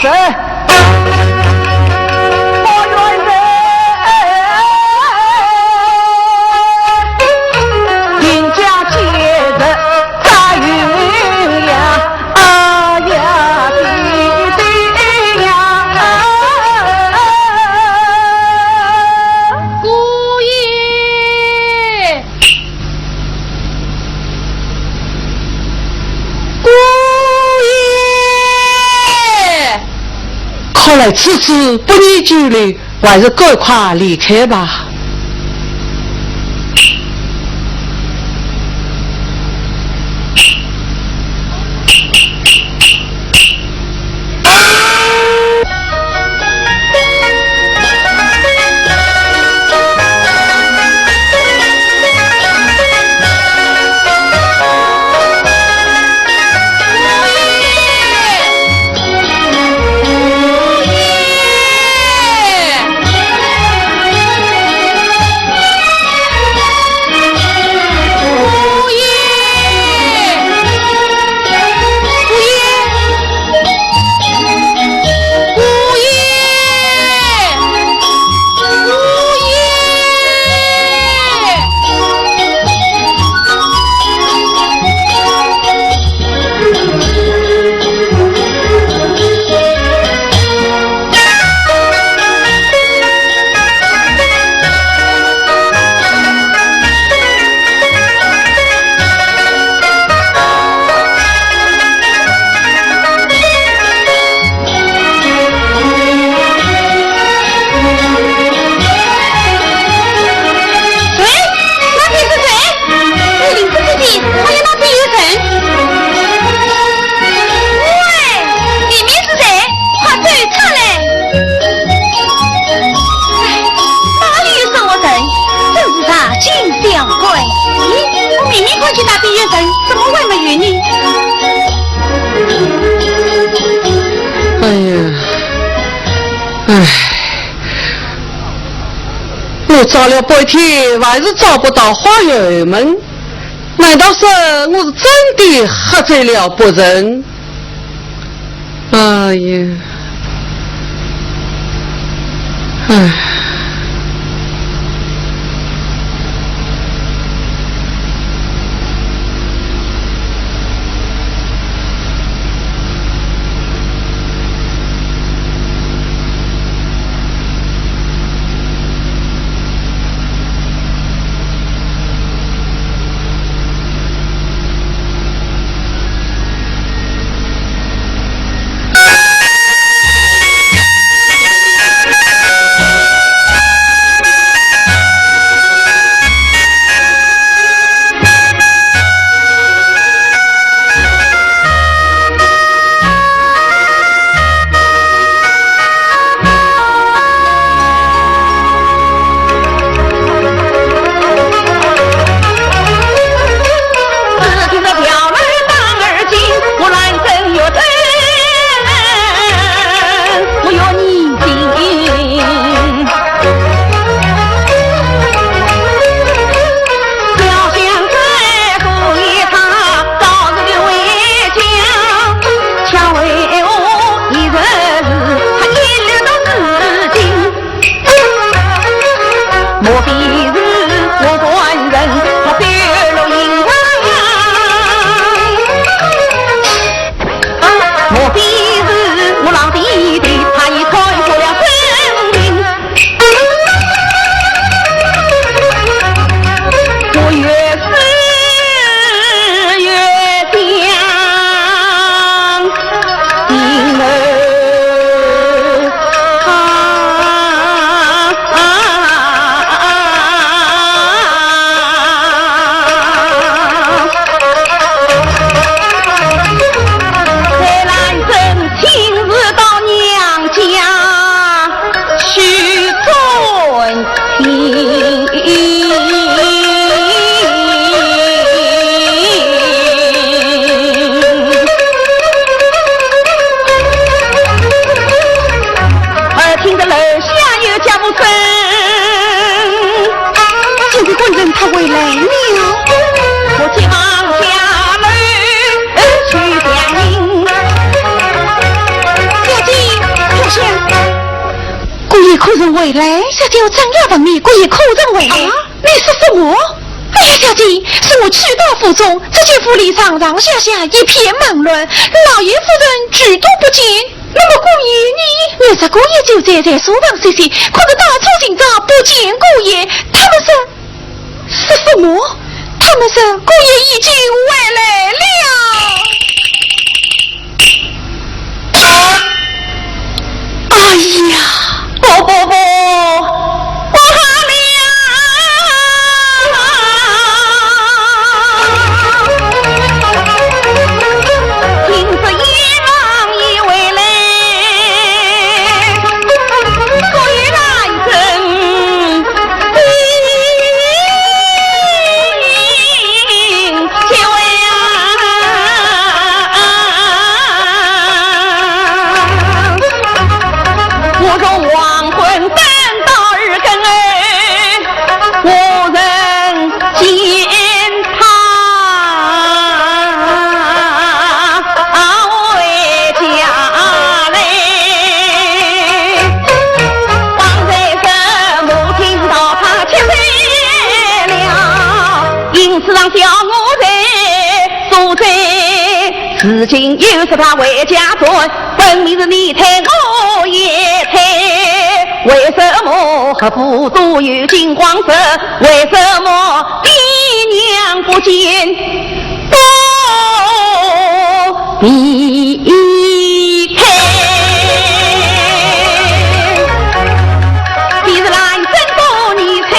姑爷！ 姑爷！看来此事不宜久留，还是赶快离开吧。 谁？那边是谁？你领着自己，还有那边有人。喂，里面是谁？快追出来！哎，哪里有什么人？真是大惊小怪。咦，我明明看见那边有人，怎么会没有呢？哎呀，唉。 我找了半天，还是找不到花园门。难道说我是真的喝醉了不成？哎呀，唉。回来？小姐，我正要问你，姑爷可曾回来？啊，你说什么？哎呀，小姐，是我去到府中，只见府里上上下下一片忙乱，老爷夫人俱都不见。那么姑爷呢？你说姑爷就在，在书房休息，可是到处寻找不见姑爷，他们说 是什么？他们说姑爷已经回来了。哎呀，不不不，不好了！听说鄢王已回来，所以来 我从黄昏赶到二更哎，无人见他回家嘞。 方才是我听到他七岁了，因此让小我在做贼。如今又说他回家转，分明是你推我也推。为什么何不都有惊慌色？为什么爹娘不见 都避开。你是来真多你猜，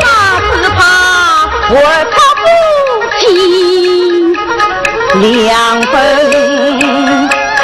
他只怕我他不起两分开。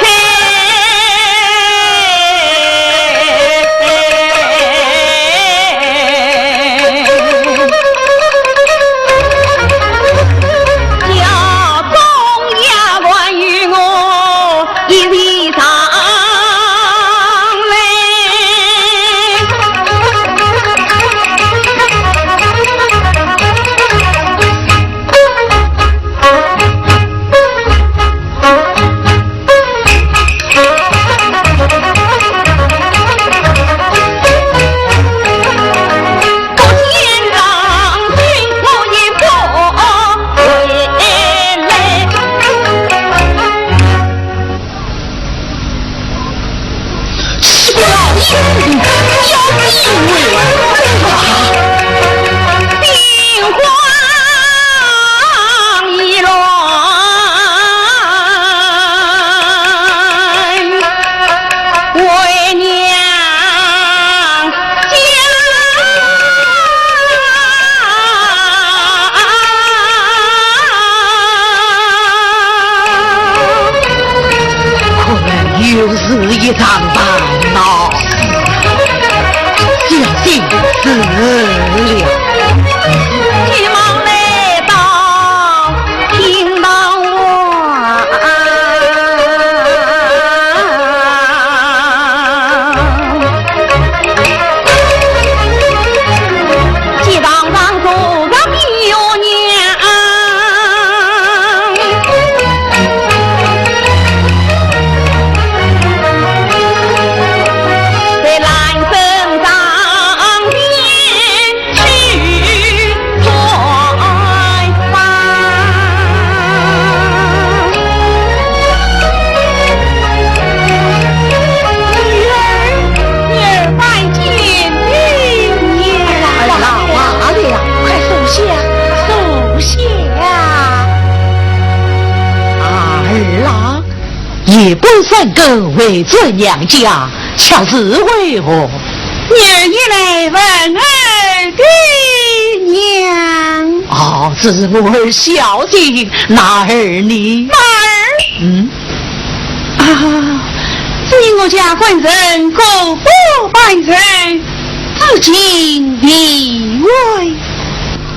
可能又是一场大闹。小心死了。急忙来到厅堂外，见堂上坐着的鄢娘。 在兰贞上前去探望。女儿，女儿拜见爹娘。儿啊，罢了，快坐下，坐下。儿啊， 夜半三更回转娘家，却是为何？女儿也来问儿爹娘。哦，这是我儿孝敬，那儿呢？那儿？嗯？啊，只因我家官人各不拜见，至今未回。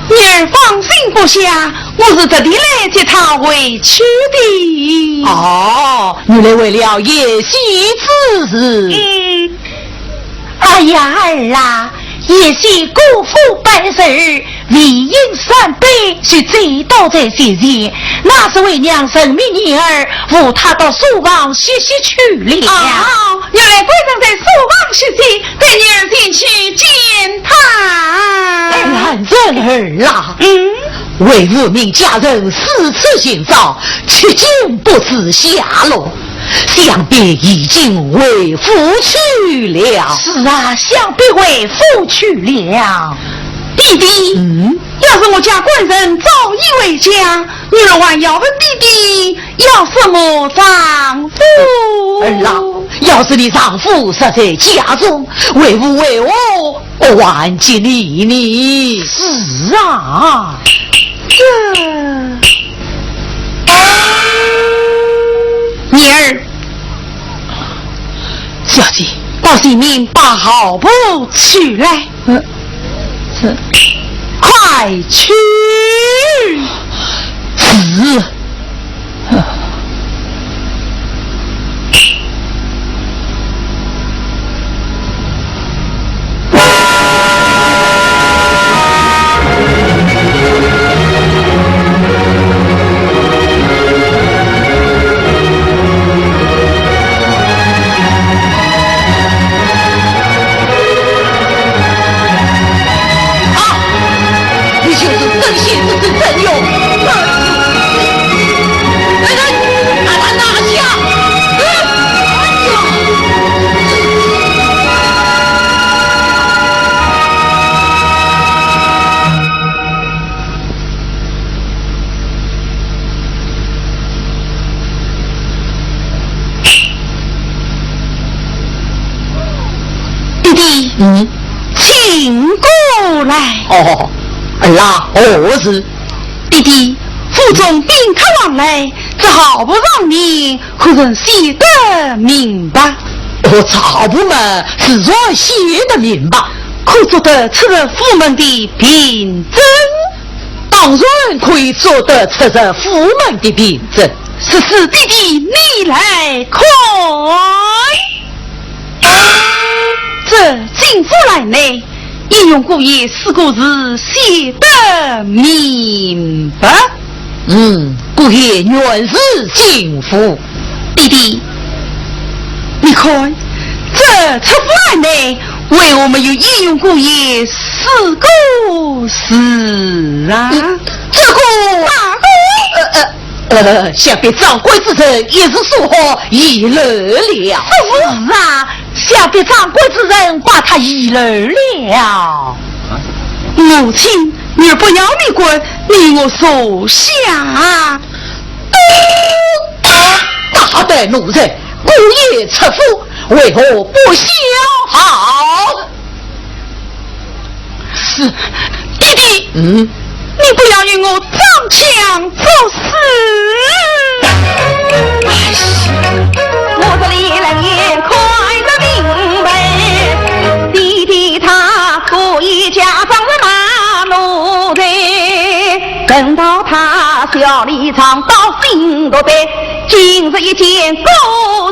女儿放心不下， 我是特地来接他回去的。哦，原来为了夜袭之事。嗯。哎呀，儿啊，夜袭姑父拜寿，理应三杯是醉倒在席前，那是为娘任命女儿扶她到书房歇息去了。哦，原来官人在书房歇息，待女儿前去见他。兰贞儿啊，嗯？为父命家人四处寻找，至今不知下落，想必已经回府去了。是啊，想必回府去了。弟弟，嗯？ 要是我家官人早已回家，女儿还要问弟弟要什么丈夫？儿啊，要是你丈夫实在家中，为父为何不还给你呢？是啊，这……女儿，小姐，到前面把号簿取来。 嗯，是。快去！是。啊！你就是曾铣之子曾荣。来人，把他拿下！啊！哎呀！ 弟弟，嗯？请过来。哦，儿啊，何事？弟弟，府中宾客往来，这号簿上面可曾写得明白？哦，这号簿嘛，自然写得明白。可作得出入府门的凭证？ 当然可以作得出入府门的凭证。是，是，弟弟，你来看。这金福来呢，应用姑爷四个字写得明白。嗯，姑爷原是金福。弟弟，你看，这出府来呢，为何没有应用姑爷四个字啊？嗯，这个，哪个？呃，呃， 呃，想必掌柜之人一时疏忽遗漏了。是啊，想必掌柜之人把他遗漏了。母亲，女儿不要你管，你与我坐下。大胆奴才，姑爷出府，为何不写号？ 是，弟弟，嗯？你不要与我装腔作势。哎呀，我这里人也看得明白，弟弟他故意假装是骂奴才，等到他笑里藏刀心毒胆， 今日一见果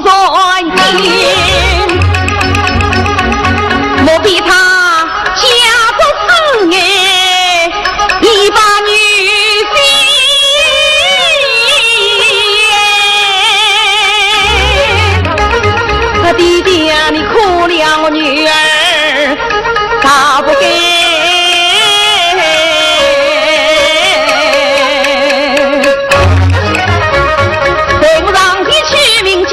然真，莫比他假作痴呆，一把女心。啊，爹爹啊，你可怜我女儿，大不该。 待我上前去明讲。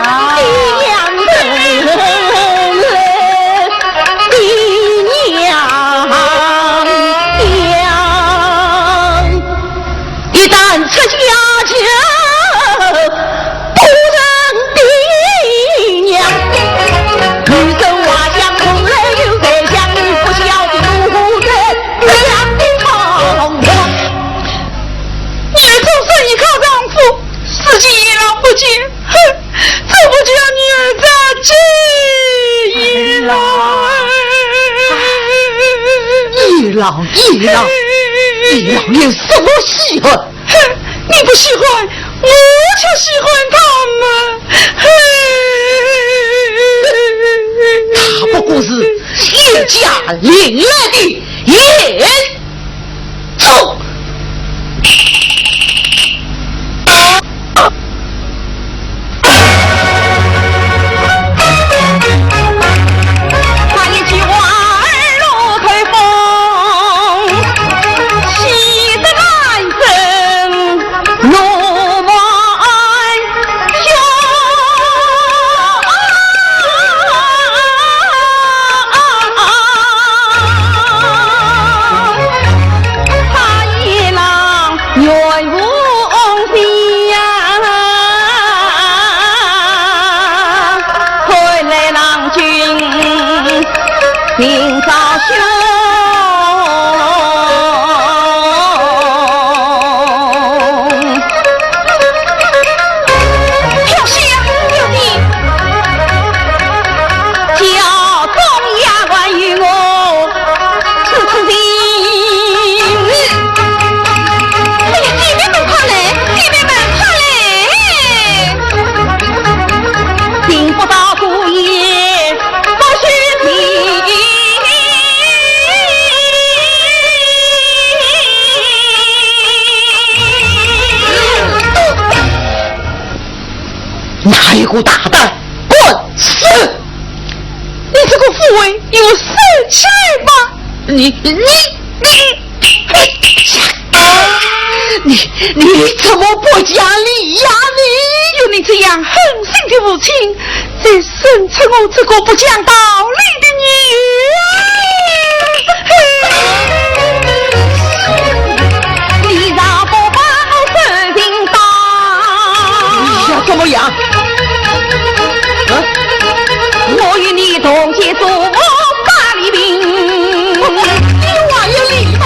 娘，娘，娘。一旦出家就不成比娘。女生画像从来有才相，不孝的奴才，这样的好活。女儿终身依靠丈夫，如今鄢郎不见，哼，怎不叫女儿着急？鄢郎，鄢郎，鄢郎，有什么稀罕？哼，你不稀罕，我就稀罕他们。哼。她不过是叶家领来的野 走。哪有个大胆，滚！是。你这个妇人，与我收起来吧。你，你，你，你，你怎么不讲理呀你？有你这样狠心的父亲， 才生出我这个不讲道理的女儿。你要怎么样？啊？你还有礼貌？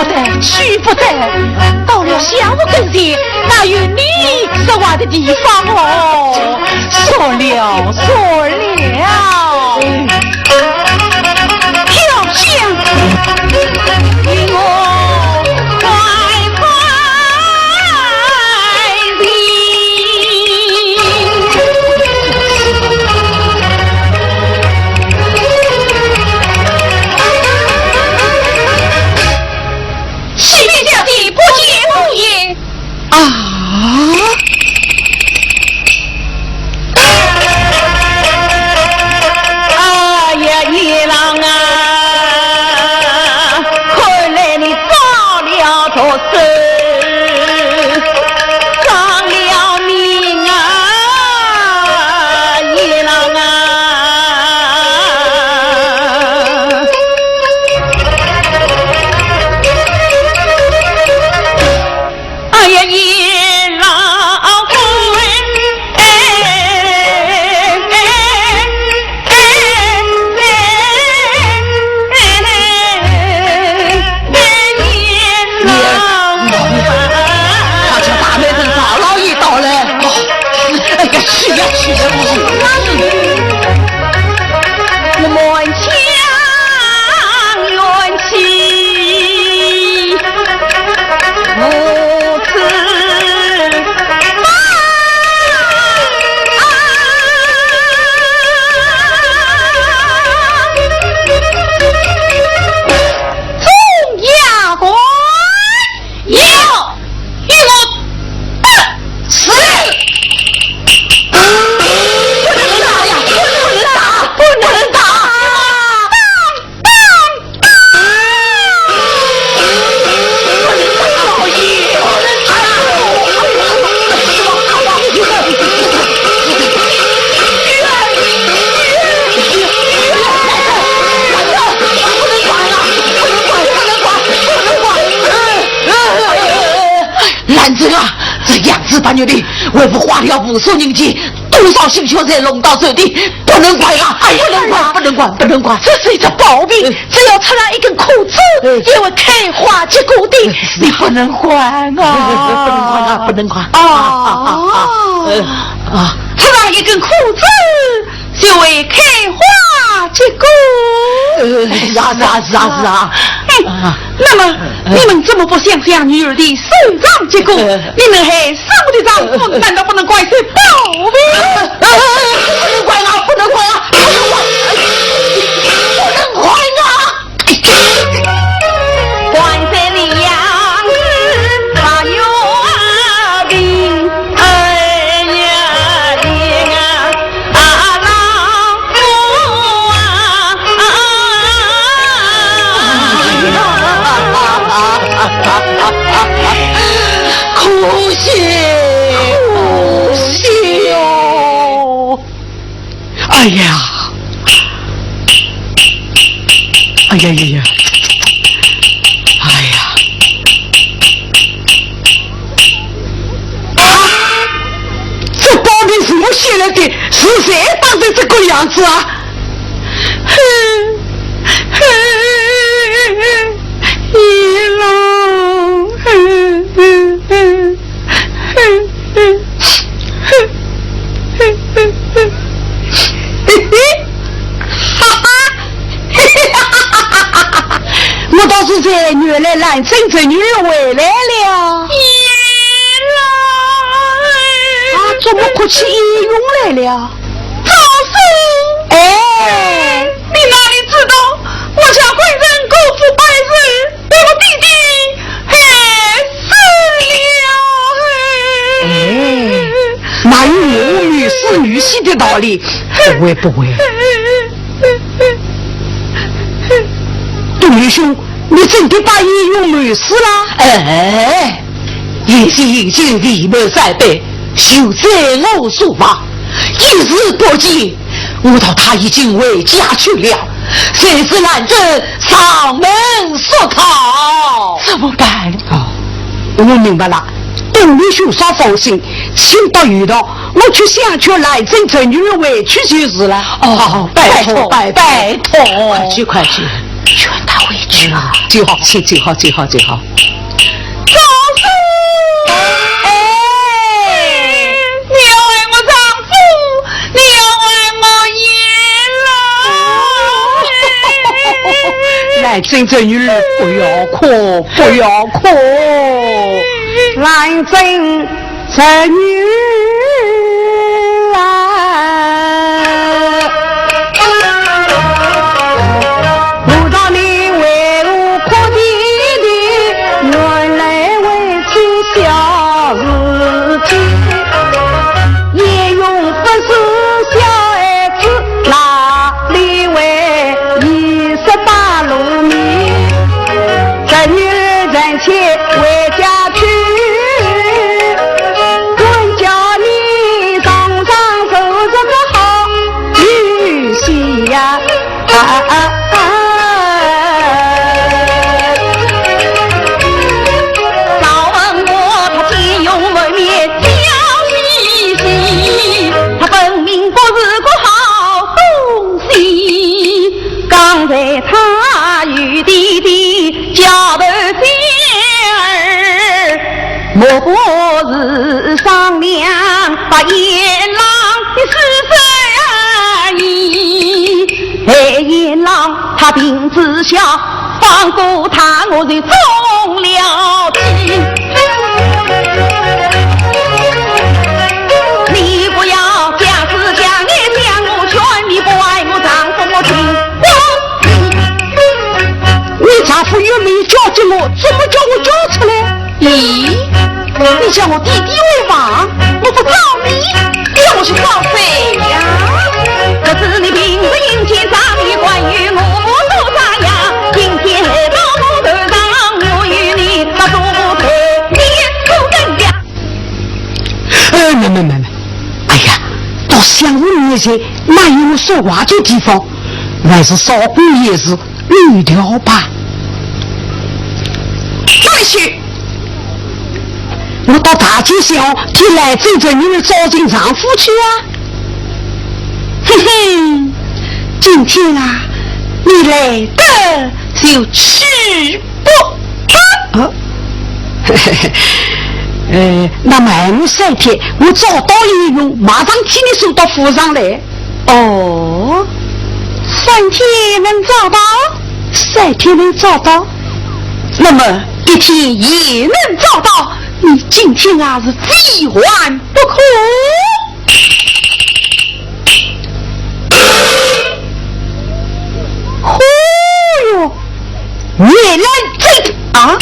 不得，去不得，到了小妇跟前，哪有你说话的地方哦？说了，说了。飘香，与我快快行。 启禀小姐，不见姑爷。啊！哎呀，二郎啊，看来你着了毒手，丧了命啊，二郎啊！ 哎呀，二郎官，哎，哎，哎，哎，二郎啊！快叫大妹等大老爷到来。哦，哎呀，去呀，去呀，去呀！我满腔 怨气，无处发。众丫鬟，有，与我得势。不能打呀，不能打，不能打！ 兰贞啊，这杨枝白玉的，为父花了无数银钱， 多少心血才弄到手的，不能怪啊！哎呀，不能怪，不能怪，不能怪。这是一只宝贝，哎，只要插上一根枯枝，哎，也会开花结果的，哎，是啊。你不能怪啊！不能怪啊，不能怪。啊，啊，啊，啊，呃，啊。插上一根枯枝，就会开花结果。呃，是啊，是啊，是啊，是啊。嗯，啊。 那么，呃，你们怎么不想想女儿的收场结果？呃，你们还舍不得丈夫，呃，难道不能怪罪宝贝？呃，呃，不能怪啊，不能怪啊，不能怪，不能怪啊！可惜，可惜哟！哎呀，哎呀呀呀，哎呀！ 啊，这宝贝是我写来的，是谁打成这个样子啊？哼，哼，哼，二郎，哼，哼，哼，哼，哼，哼，哼，嘿嘿，哈哈。 我倒是猜，原来兰贞侄女回来了。啊，怎么哭起鄢荣来了？赵叔！哎。你哪里知道，我家官人过府拜寿，被我弟弟害死了。哎，哪有谋死女婿的道理？不会，不会。 东林兄，你真的把鄢荣谋死了？哎，贤婿已经未满三百，休怪我疏忽。一时不济，我道他已经回家去了，谁知兰贞上门索讨。怎么办？哦，我明白了。东林兄稍放心，请到后堂，我去相劝兰贞侄女回去就是了。哦，拜托，拜托，拜托。快去，快去。劝她回去。嗯，最好，最，最好，最好，最好。丈夫，哎，你要还我丈夫，你要还我鄢郎。兰贞侄女儿，不要哭，不要哭。兰贞 侄女啊，我道你为何哭啼啼？原来为此小事体。鄢荣不是小孩子，哪里会一十八路迷？侄女儿暂且回家去。 管教你常常做这个好女婿呀。啊啊啊！赵文华他见容满面笑嘻嘻，他分明不是个好东西。刚才他与弟弟交头接耳， 莫不是商量把鄢郎的事而已。哎，鄢郎他病之下，放过他我就中了计。你不要假死假硬将我劝，你不爱我丈夫我情我理。你丈夫又没有交给我，怎么叫我交出来？ 咦，你叫我弟弟回房，我不找你，你要我去找谁呀？可是你并不应该找你，关于我不多张扬，今天到我头上，我与你那做不配，你不跟呀。哎，没没没没，哎呀，到相府面前，哪有说话的地方？还是少管闲事， 你调吧。慢些，我到大街小巷替兰贞侄女儿找寻丈夫去啊。哼哼，今天啊，你来得就去吧。啊？呃，那么还有三天，我找到鄢荣，马上替你送到府上来。 哦，三天能找到？三天能找到，那么一天也能找到。你今天啊是非还不可。哦哟， 原来这个啊，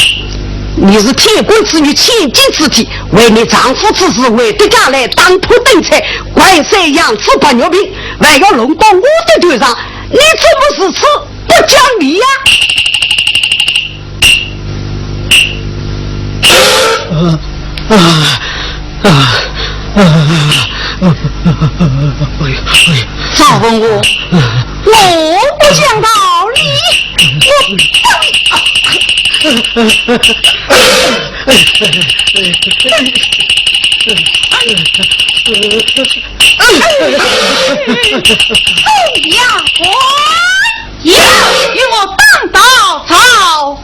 你是天官之女，千金之体，为你丈夫之事，回得家来打破灯彩，怪谁养子白玉瓶，还要弄到我的头上，你怎么如此不讲理呀？啊，啊，啊，啊，啊，啊，啊，啊，赵文华，啊，我不讲道理，我，哎呀，我 要与我当道赵夫。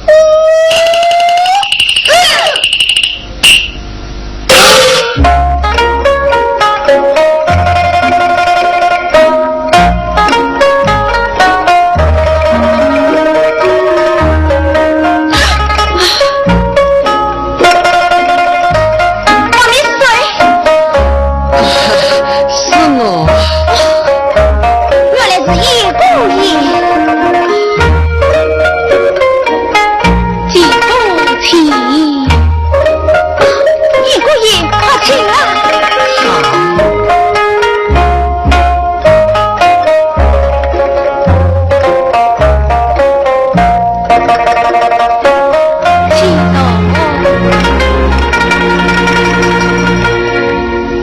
放你水。是我。 原来是鄢姑爷。姐夫请。鄢姑爷，快请啊。请坐。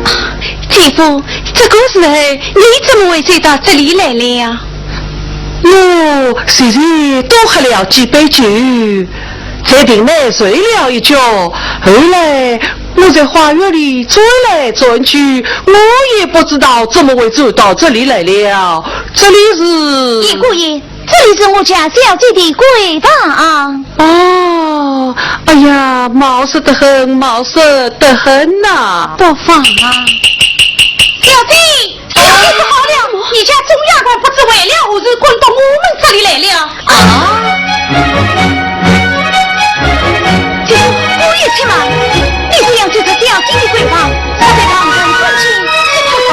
啊，姐夫， 这个时候，你怎么会走到这里来了呀？我随手多喝了几杯酒，在亭台睡了一觉，后来我在花园里转来转去，我也不知道怎么会走到这里来了。这里是……鄢姑爷，这里是我家小姐的闺房。哦，哎呀，冒失得很，冒失得很呐。不妨啊。小姐，小姐，不好了，你家众丫鬟不知为了何事，赶到我们这里来了。啊？这是姑爷且慢，你不要进这小姐的闺房，她在旁人看见，是不是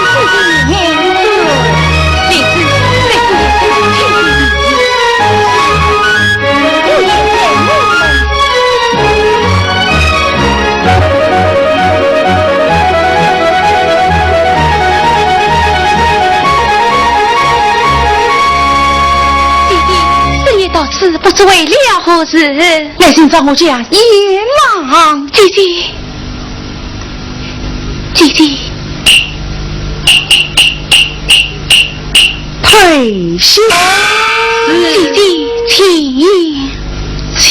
不尊重的呢？妹子，妹子，请你，我也在我们。姐姐，师爷到此，不知为了何事？ 来寻找我家贤郎。姐姐，姐姐，退下。姐姐，请。请。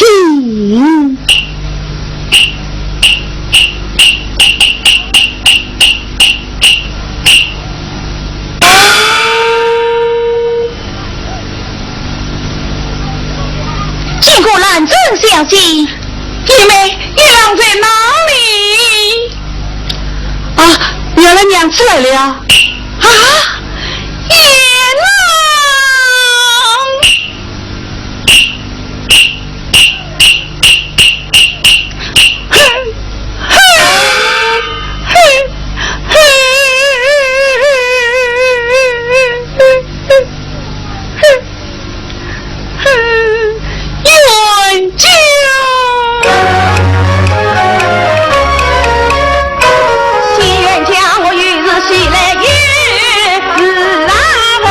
见过兰贞小姐。贤妹，贤郎在哪里？啊，原来娘子来了。啊，贤郎！冤家。冤家，我又是喜来又是恨，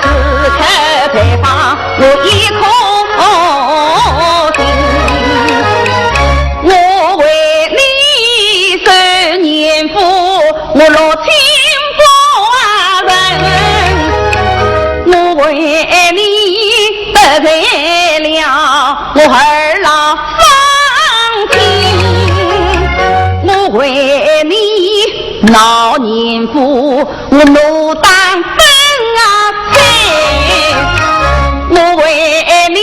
此刻才把我一颗心。我为你受年苦， 我落尽不人，我为你得罪了我二郎双亲，我为你闹年苦，我奴当分啊罪，我为你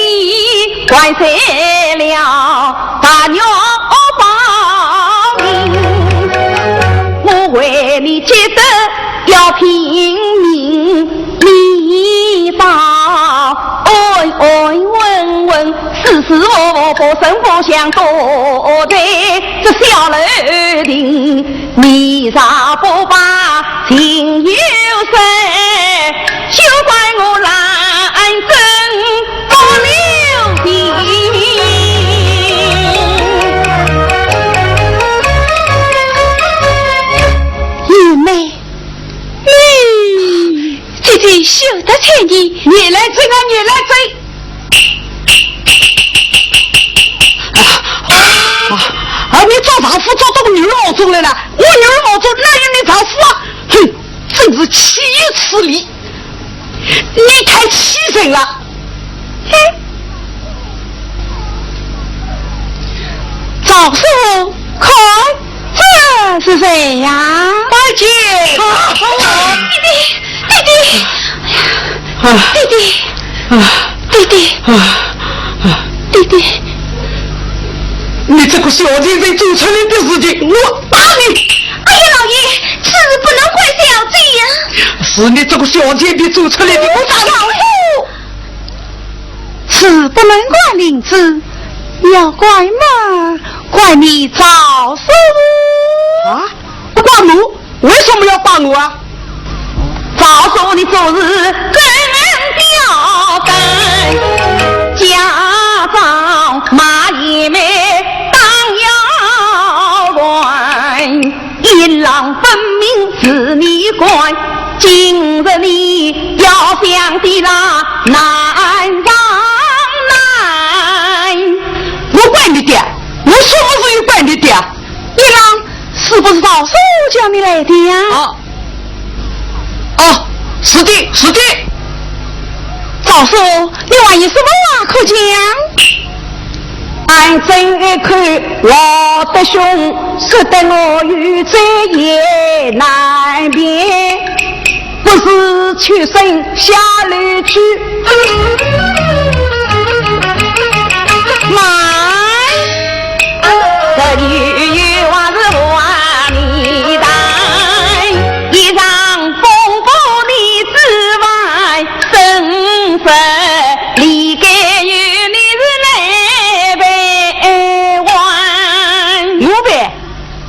还罪了大肉包。 我为你积德要拼命，你倒安安稳稳，舒舒服服生活像多对这小楼亭，你若不把情由深， 休怪我兰贞不留情。贤妹，你，姐姐休得睬你。你来争啊，你来争！啊，啊，啊，你抓丈夫抓到我女儿房中来了，我女儿房中哪有你丈夫啊？哼，真是岂有此理！ 你太欺人了！哼！赵叔，看，这是谁呀？拜见。啊，啊，弟弟，弟弟，啊，弟弟，啊，弟弟，啊，啊，弟弟。你这个小贱人做出来的事情，我打你！哎呀，老爷，此事不能怪小姐呀。是你这个小贱婢做出来的，我打你！老爷， 此不能怪灵芝，要怪嘛，怪你赵叔。啊？怪我？为什么要怪我啊？赵叔，你做事更刁钻，假装骂贤妹当丫鬟。 一郎分明是你干，今日你要想的啦难上难。我怪你的？我什么时候怪你的？一郎，是不是赵叔叫你来的呀？啊，哦，是的，是的。赵叔，你还有什么话可讲？ 俺这一口老得凶，说得我有罪也难辩。不是秋声下楼去。慢，这女有话是话你谈，一场风波你之外，生死离开有你是来陪伴。我陪？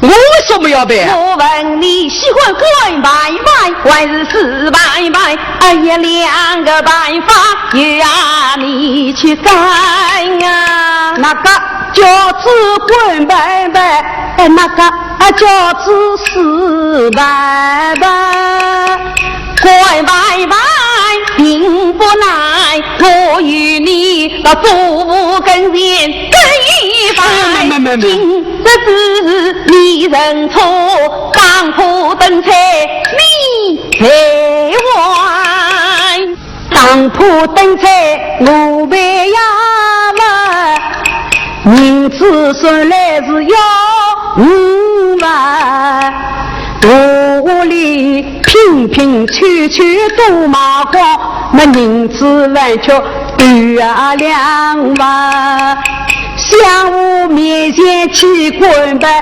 我为什么要陪啊？我问你，喜欢官拜拜还是私拜拜？哎呀，两个办法由啊你去选啊。哪个叫做官拜拜？哎，哪个啊叫做私拜拜？官拜拜并不难，我与你到祖母跟前跟一拜。哎，没，没，没，没。今 这次你认错，当铺等在你陪还。当铺等在我陪呀嘛，银子算来是要五万，我屋里拼拼凑凑都卖光，那银子完全都要两万。 想我面前去官拜，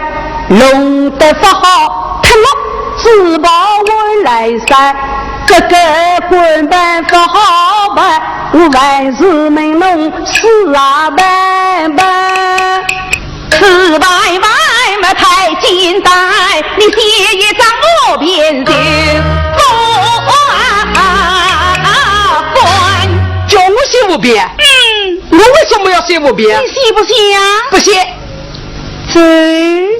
弄得不好，脱落只保我来三。这个官拜不好办，我万事问侬是啊办办。是办办嘛太简单，你写一张我便就过关。叫我写我便？嗯。 我为什么要写我便？你写不写呀？不写。走。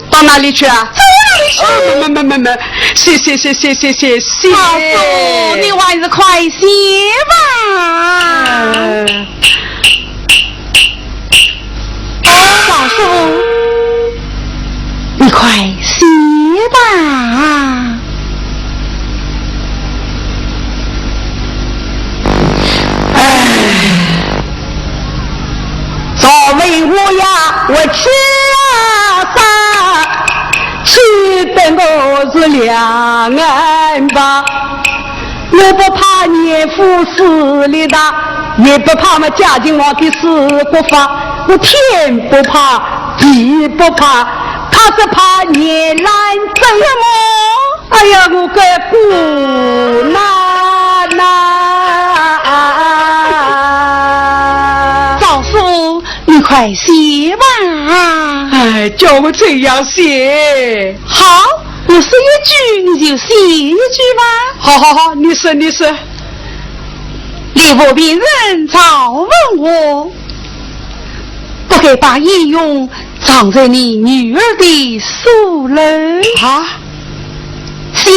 到哪里去啊？走哪里去？哦，没，没，没，没，没，谢谢，谢谢，谢谢，谢谢。老叔，你还是快些吧。哎。老叔，你快些吧。 哎，赵文华呀，我去啊啥？去得我是两岸吧。我不怕年富势力大，也不怕么嘉靖皇帝是国法，我天不怕，地不怕，怕只怕年烂症。什么？ 哎呀，我个姑奶奶！赵叔，你快写吧。哎，叫我怎样写？好，我说一句，你就写一句吧。好，好，好，你说，你说。李府病人赵文华，不该把鄢荣 葬在你女儿的书楼。啊？写，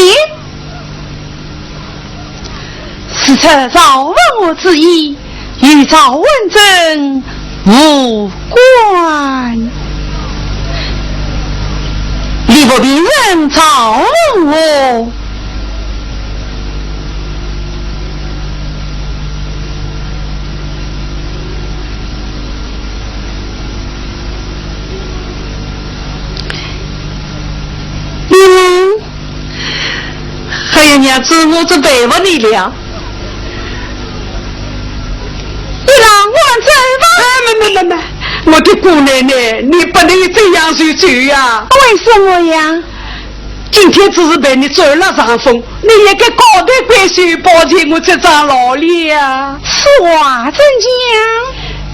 事出赵文华之意，与赵文正无关。李府病人赵文华。 嗯，哎呀，娘子，我真佩服你了。你让我们走吧。哎，没，没，没，没，我的姑奶奶，你不能这样就走呀。为什么呀？ 今天只是陪你走了场风，你也该高抬贵手，保全我这张老脸呀。此话怎讲？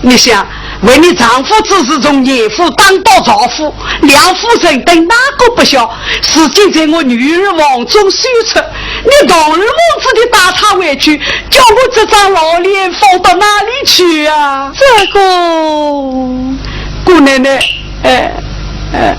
你想，为你丈夫之事，从严府打到赵府，两府人等哪个不晓？如今在我女儿房中受刺，你堂而皇之地带她回去，叫我这张老脸放到哪里去啊？这个，姑奶奶，哎，哎，